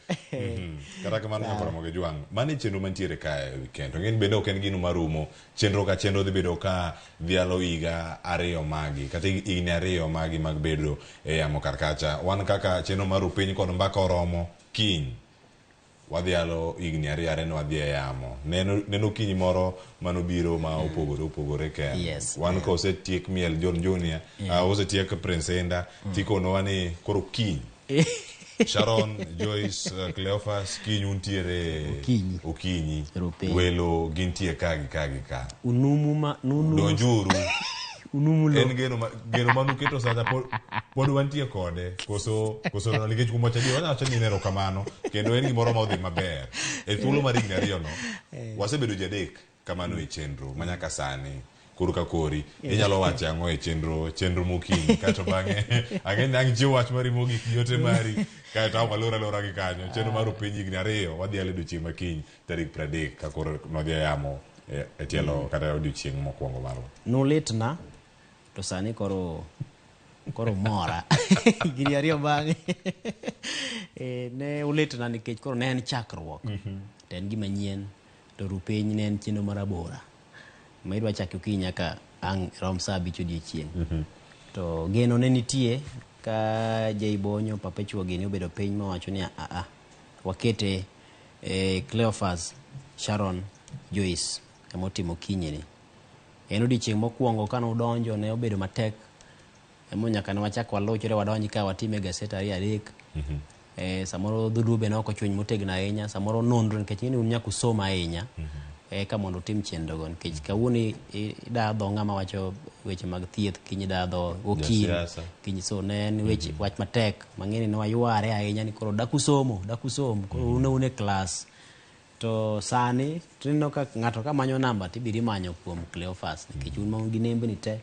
Kata kamano nyaka Ramogi Jwang', mano e chenro mantiere kae e weekend. To ng'eny bende ok en gino marumo. Chenro ka chenro dhi bedo ka dhialo higa 2 magi kata higni 2 magi mag bedo e yamo kar kacha. Wan kaka chenro mar Rupiny kod Mbaka oromo kiny. Wadhialo higni 2 are ne wadhi e yamo. Neno kinyi moro manobiro ma opogore opogore kende. Wan ka osetiek miel John Junior, osetiek Prince Indah, tikonowa ni koro kiny. Sharon, Joyce, Cleophas, kiny untiere okinyi. Welo gintie ka gi ka gi ka. Unumu ma nunu. Donjuru. Unumulo. En geno ma, geno manuketo sacha pod, pod wantie kode koso koso nikech kuom wacho adier wanyalo wacho ni en erokamano kendo en gimoro ma odhi maber e thuolo mar higni ariyono wasebedo ji adek kamano e chenro ma nyaka sani koro ka kori inyalo wacho ang'o e chenro chenro mokinyi kato bang'e ang'e ni ang' chiw wach mari mogik gi ote mari kaeto ang' walor alora gi kanyo chenro mar penj higni ariyo wadhi alo odiochieng' makiny tarik 30 ka koro nodhi e yamo e e tielo kata odiochieng' mokwongo marwa. Nulitna to sani koro koro mora higni ariyo bang'e e, ne ulitna nikech koro ne en chakruok to en gima nyien to ru piny ne en chenro marabora ma idwa chake okinyi nyaka ang' rom saa abich odiochieng' to geno ne nitie ka Jay Bonyo Perpetua gini obedo piny mowacho ni aa wakete eh, Cleophas Sharon Joyce ema otimo kinyini en odiochieng' mokwongo kane udonjo ne obedo matek emo nyaka ne wachak waluchre wadonj ka watime gaset ariyo adek eh, samoro dholuo be ne ok ochwiny motegno ahinya samoro nonro nikech ing'e ni un nyaka usom ahinya eka mondo utim chenrogo nikech kawuono ida dho ng'ama wacho weche mag thieth kiny ida dho okil Jasiasa. kiny so ne en weche wach matek mang'e ni ne wayware ahinya ni koro dak usomo dak usom koro un un e klas to sani tineno ka ng'ato ka manyo namba tibiro imanyo kuom Cleophas nikech un ma un gi nembni te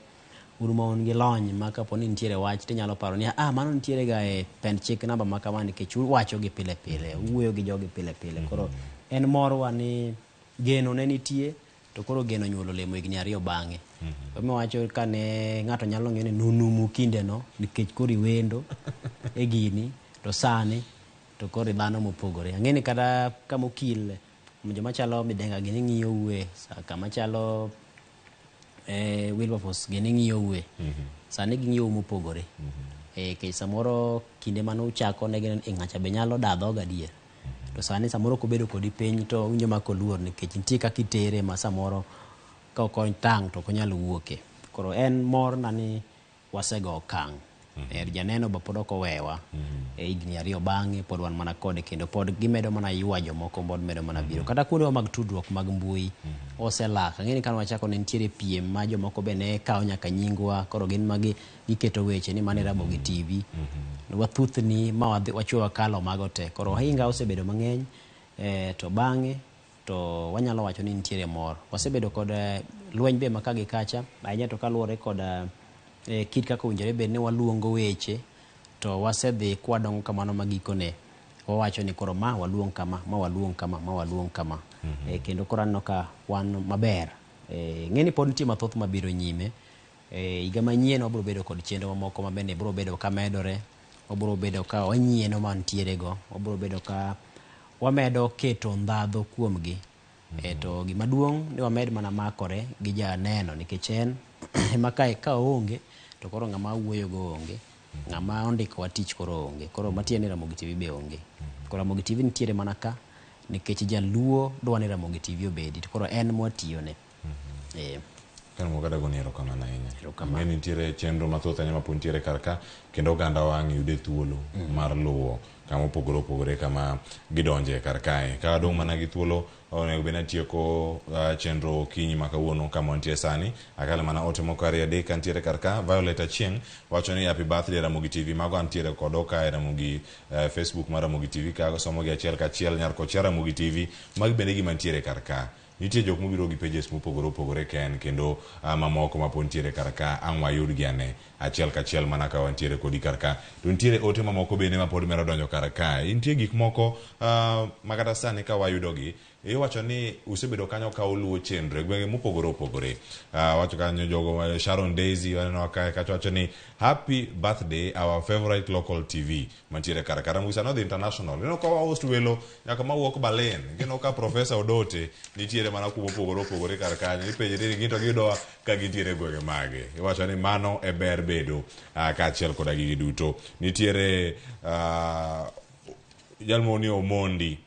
un ma un gi lony ma kapo ni nitiere wach tinyalo paro ni ah mano nitiere ga e pend chik namba ma kama nikech uwacho gi pile pile uwuoyo gi jogi pile pile koro en morwa ni geno ne nitie to koro geno nyuolo olemo higni ariyo bang'e ema wacho kane ng'ato nyalo ng'eyo ni nunumu kindeno nikech koro iwendo e gini to sani to koro dhano mopogore ang'e ni kata kama okil joma chalo Midenga gini ng'iyo ue kama chalo eh, Wilberforce gini ng'iyo ue sani ging'iyo mopogore eh, kech samoro kinde mane uchako ne gineno e ng'acha be nyalo daa dhoga adier to sani samoro kobedo kodi piny to winjo ma koluor nikech nitie kaka itere ma samoro ka ok otang' to ok onyal wuoke koro en mor na ni wasego okang' mm janeno ba pod ok owewa e higni ariyo bang'e pod wan mana kode kendo pod gimedo mana ywa jomoko pod medo mana biro kata kuondewa mag tudruok mag mbui oselak ang'e ni kane wachako ne nitiere piem ma jomoko be ne kawo nyaka nyingwa koro gin ma giketo weche ni mane Ramogi TV wathuthni ma wachwe wakalo mago te koro ohinga osebedo mang'eny eh, to bang'e to wanyalo wacho ni nitiere mor wasebedo kod lweny be ma ka gi kacha ahinya to kaluwore kod eh, kit kaka owinjore bed ni waluongo weche to wasedhi kwadongo kamano ma gikone wawacho ni koro ma waluong kama ma waluong kama ma waluong kama eh, kendo koro aneno ka wan maber eh, ng'e ni pod nitie mathoth mabiro nyime eh, higa manyien wabiro bedo kod chenro mamoko ma bende biro bedo ka medore wabiro bedo ka wanyieno mantiere go wabiro bedo ka wamedo keto ndhadho kuomgi e, to gima duong' ni wamed mana makore gi janeno nikech en ema kae ka oonge to koro ng'ama wuoyogo onge ng'ama ondikowa tich koro onge koro matiende ni Ramogi TV be onge koro Ramogi TV nitiere mana ka nikech jaluo dwa ni Ramogi TV obedi to koro en mwatiyone eh. Kano kata goni erokamano ahinya. Ang'e ni nitiere chenro mathoth ahinya mapod nitiere kar ka kendo oganda wang' yude thuolo mar luwo kama opogore opogore kama gidonje kar kae. Ka wadong' mana gi thuolo onego bed ni atieko uh, chenro okinyi ma kawuono kama wantie sani. Akalo mana ote moko ariyo adek kantiere kar ka. Violet Achieng' wacho ni happy birthday Ramogi TV. Mago antiere kodo ka e Ramogi uh, Facebook mar Ramogi TV ka somo gi achiel kachiel nyar kocha Ramogi TV. Magi bende gima nitiere kar ka. Nitie jok mobiro gi pages mopogore opogore ken kendo uh, mamoko ma pod nitiere kar ka ang' wayudgi ane achiel kachiel mana ka wantiere kodi kar ka. To nitiere ote mamoko bende ma pod medo donjo kar ka. Nitie gik moko uh, ma kata sani ka wayudogi iwacho ni usebedo kanyo ka uluwo chenro e gwenge mopogore opogore. Uh, wacho kanyo jogo Sharon Daisy waneno kae kacha wacho ni happy birthday our favorite local TV mantiere kar ka. Ramogi sani odhi international. Ineno ka wa host welo nyaka mawuok Berlin. Ineno ka Professor Odote nitiere mana kuma opogore opogore kar kanyo. Ipenjri ni gin to giyudowa ka gintiere e gwenge mage. Iwacho ni mano e ber bedo uh, kaachiel koda gigi duto. Nitiere uh, jal moro ni Omondi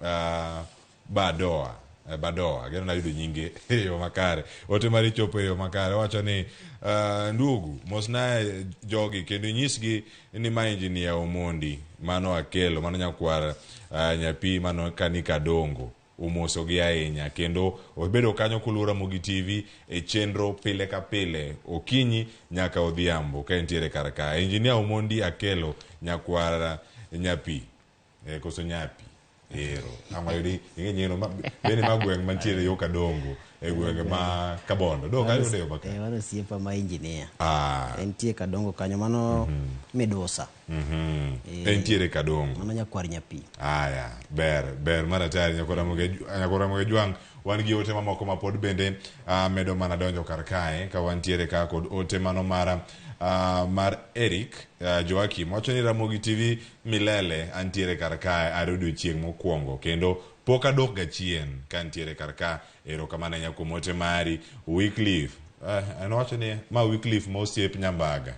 uh, Badoa Badoa ageno nayudo nyinge e yo makare ote mari chopo e yo makare owacho ni uh, ndugu mosna jogi kendo inyisgi ni ma engineer Omondi mano akelo mano nyakwar uh, nyapi mano kani kadongo Omosogi ahinya kendo obedo kanyo koluwo Ramogi TV e chenro pile ka pile okinyi nyaka odhiambo ka entiere kar ka. Engineer Omondi Akelo nyakwar Nyapi koso Nyapi ero ang' wayudi ing'e nyingno ma bende ma gweng' mantiere yo Kadongo e gwenge ma Kabondo do kanyo yude yo maka Mano osiepa ma engineer. Ah. Entie Kadongo kanyo mano Midusa. Entiere Kadongo. Mano nyakwar Nyapi. Aya, ber, ber mar atari nyakwar Ramogi Jwang'. Wan gi ote mamoko ma pod bende medo mana donjo kar kae ka wantiere ka kod ote mano mar mar Eric Joakim wacho ni Ramogi TV milele antiere kar kae are odiochieng' mokwongo kendo pok adok ga chien ka antiere kar ka. Erokamano ahinya kuom ote mari. Wycliffe en owacho ni ma Wycliffe ma osiep Nyambaga.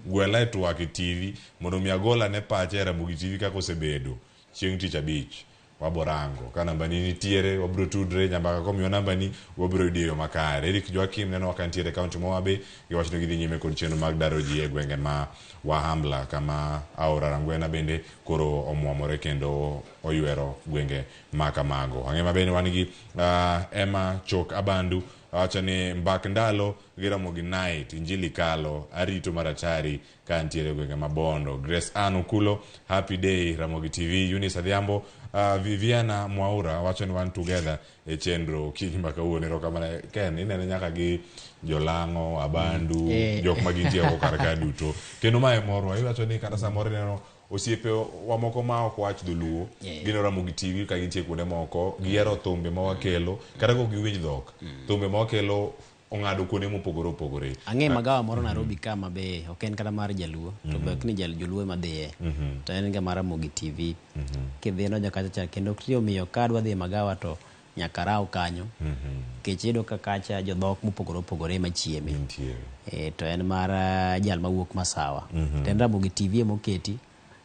Gwela e twak e TV mondo mi agol ane pacha e Ramogi TV kaka osebedo chieng' tich abich. Waborango ka nambani nitiere, wabiro tudre. Nyambaka komiwa nambani, wabiro yudo e yo makare. Eric Joakim neno ka nitiere e kaunti ma Homa Bay, giwacho ni gidhi nyime kod chenro mag daro ji e gwenge ma Wahambla kama aora Rangwena bende koro omwomore kendo oywero gwenge ma kamago. Ang'e maber ni wan gi Emma Chok Abandu wacho ni mbak ndalo gi Ramogi Night, Injili kalo, arito maratari ka antiere e gwenge ma Bondo. Grace Ann Okulo, happy day Ramogi TV. Eunice Adhiambo, Viviana Mwaura wacho ni wan together e chenro okinyi ma kawuono. Erokamano Ken, inene nyaka gi Jolang'o, Abandu, jok ma gintie go kar ka duto. Kendo mae morwa, iwacho ni kata samoro ineno osiepe wa moko ma ok wach dholuo, gineno Ramogi TV ka gintie kuonde moko, gihero thumbe ma wakelo, kata ka ok giwinj dhok, thumbe ma wakelo ong'ado kuonde mopogore opogore. Ang'e magawa moro Nairobi ka ma be ok en kata mar jaluo, to be ok ni joluo ema dhiye, to en ga mar Ramogi TV. Kidhi donjo kacha cha kendo omiyo ka adwa dhi e magawa to nyaka raw kanyo. Nikech iyudo ka kacha jodhok mopogore opogore ema chieme. To en mar jal mawuok Masawa. To en Ramogi TV ema oketi.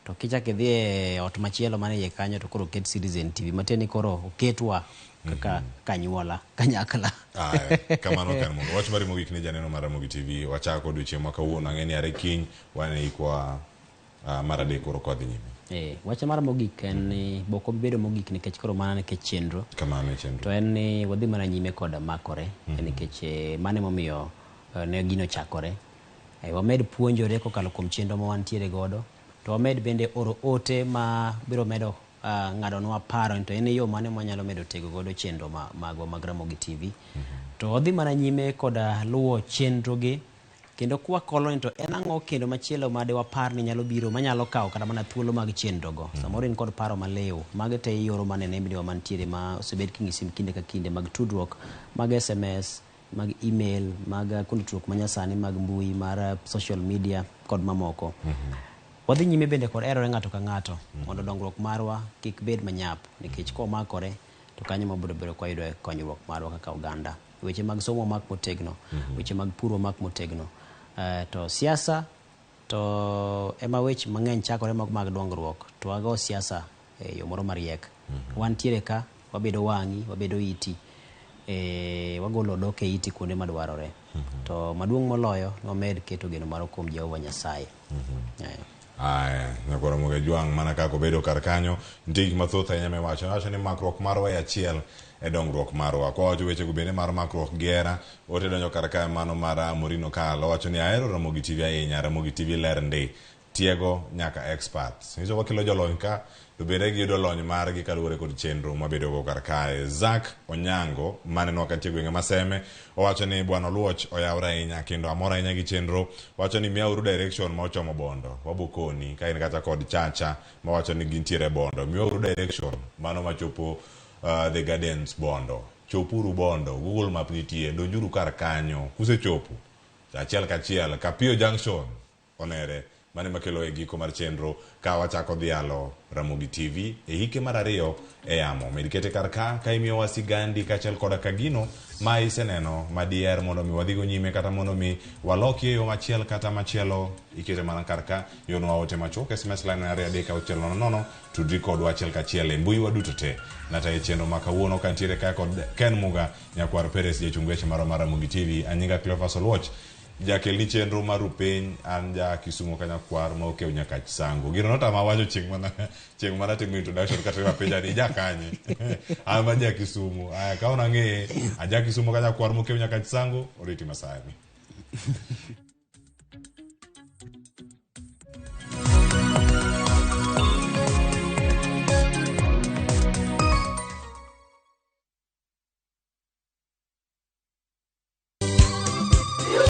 To kichak idhi e ot machielo man e iye kanyo to koro oket Citizen TV. Matiende ni koro oketwa kaka kanyuola, kanyakla. Aya, kamano kan mondo wach mari mogik ne janeno mar Ramogi TV wachako odiochieng' ma kawuono ang'e ni are kiny wan e hikwa mar adek koro kodhi nyime. Wach mar mogik en ni bok obi bedo mogik nikech koro mana nikech chenro. Kamano e chenro. To en ni wadhi mana nyime koda makore nikech mano emomiyo ne gino chakore. Wamed puonjore kokalo kuom chenro ma wantiere godo, to wamed bende oro ote ma biro medo ng'adonwa paro to en yo mane mwanyalo medo tego godo chenro magwa mag Ramogi TV. To wadhi mana nyime koda luwo chenro gi kendo kwakolo ni to en ang'o kendo machielo ma dewapar ni nyalo biro manyalo kawo kata mana thuolo mag chenro go. Samoro in kod paro maliw, mage te ioro mana e nembni wa mantiere ma osebed king'isi kinde ka kinde mag tudruok, mag SMS, mag email, mag kuonde tudruok manyasani mag mbui mar social media kod mamoko. Wadhi nyime bende kod herore ng'ato ka ng'ato mondo dongruok marwa kik bed manyap nikech komakore to kanyo mabiro bedo kwayudo konyruok marwa kaka oganda. Weche mag somo wamak motegno, weche mag pur wamak motegno. To siasa to ema weche mang'eny chakore mag dongruok to wago siasa e yo moro mariek. Wantiere ka, wabedo wang'i, wabedo iti, wagolo odok e iti kuonde madwarore. To maduong' moloyo wamed keto geno marwa kuom Jehova Nyasaye. Aya, nyakwar Ramogi Ajwang' mana kaka obedo kar kanyo, nitie gik mathoth ahinya miwacho. Iwacho ni makruok marwa e achiel e dongruok marwa. Kwawacho wechego bende mar makruok gi hera, ote donjo kar kae mano mar Morino Kal. Owacho ni ahero Ramogi TV ahinya, Ramogi TV ler ndi. Tiego nyaka experts. Nyiso wakelo jolony ka, to bende giyudo lony margi kaluwore kod chenro mabedo go kar kae. Zack Onyango, manenwa kantie gwenge ma Seme, owacho ni Bwana Oluoch oyawre ahinya kendo amor ahinya gi chenro. Owacho ni miyauru direction ma ochomo Bondo. Wabokoni ka in kata kod Chacha mawacho ni gintiere Bondo. Miwauru direction mano machopo The Gardens Bondo. Chopuru Bondo, Google Map nitie, donjuru kar kanyo. Kusechopo, achiel kachiel, Kapio Junction onere. Mane makelo e giko mar chenro ka wachako dhialo Ramogi TV e hike mar ariyo e yamo. Med kete kar ka, ka imiyowa sigandi kaachiel koda ka gino ma iseneno ma diher mondo mi wadhigo nyime kata mondo mi waloki e yo machiel kata machielo, ikete mana kar ka, iornwa ote machuok, SMS line 2 3 6 0 0, tudri kodwa achiel kachiel e mbui wa duto te. Natayo chenro ma kawuono kantiere ka kod Ken Muga, nyakwar Perez, jachung weche marwa mar Ramogi TV. Anyinga Cleophas Oluoch. Jakelni chenro mar Rupiny, an ja Kisumo Kanyakwar ma okew nyaka Chisango. Gino notama wacho chieng' mana chieng' mana timo introduction kata mapenja ni ja kanye. An ma ja Kisumo. Aya ka unang'e, aja Kisumo Kanyakwar mokew nyaka Chisango, oriti masani.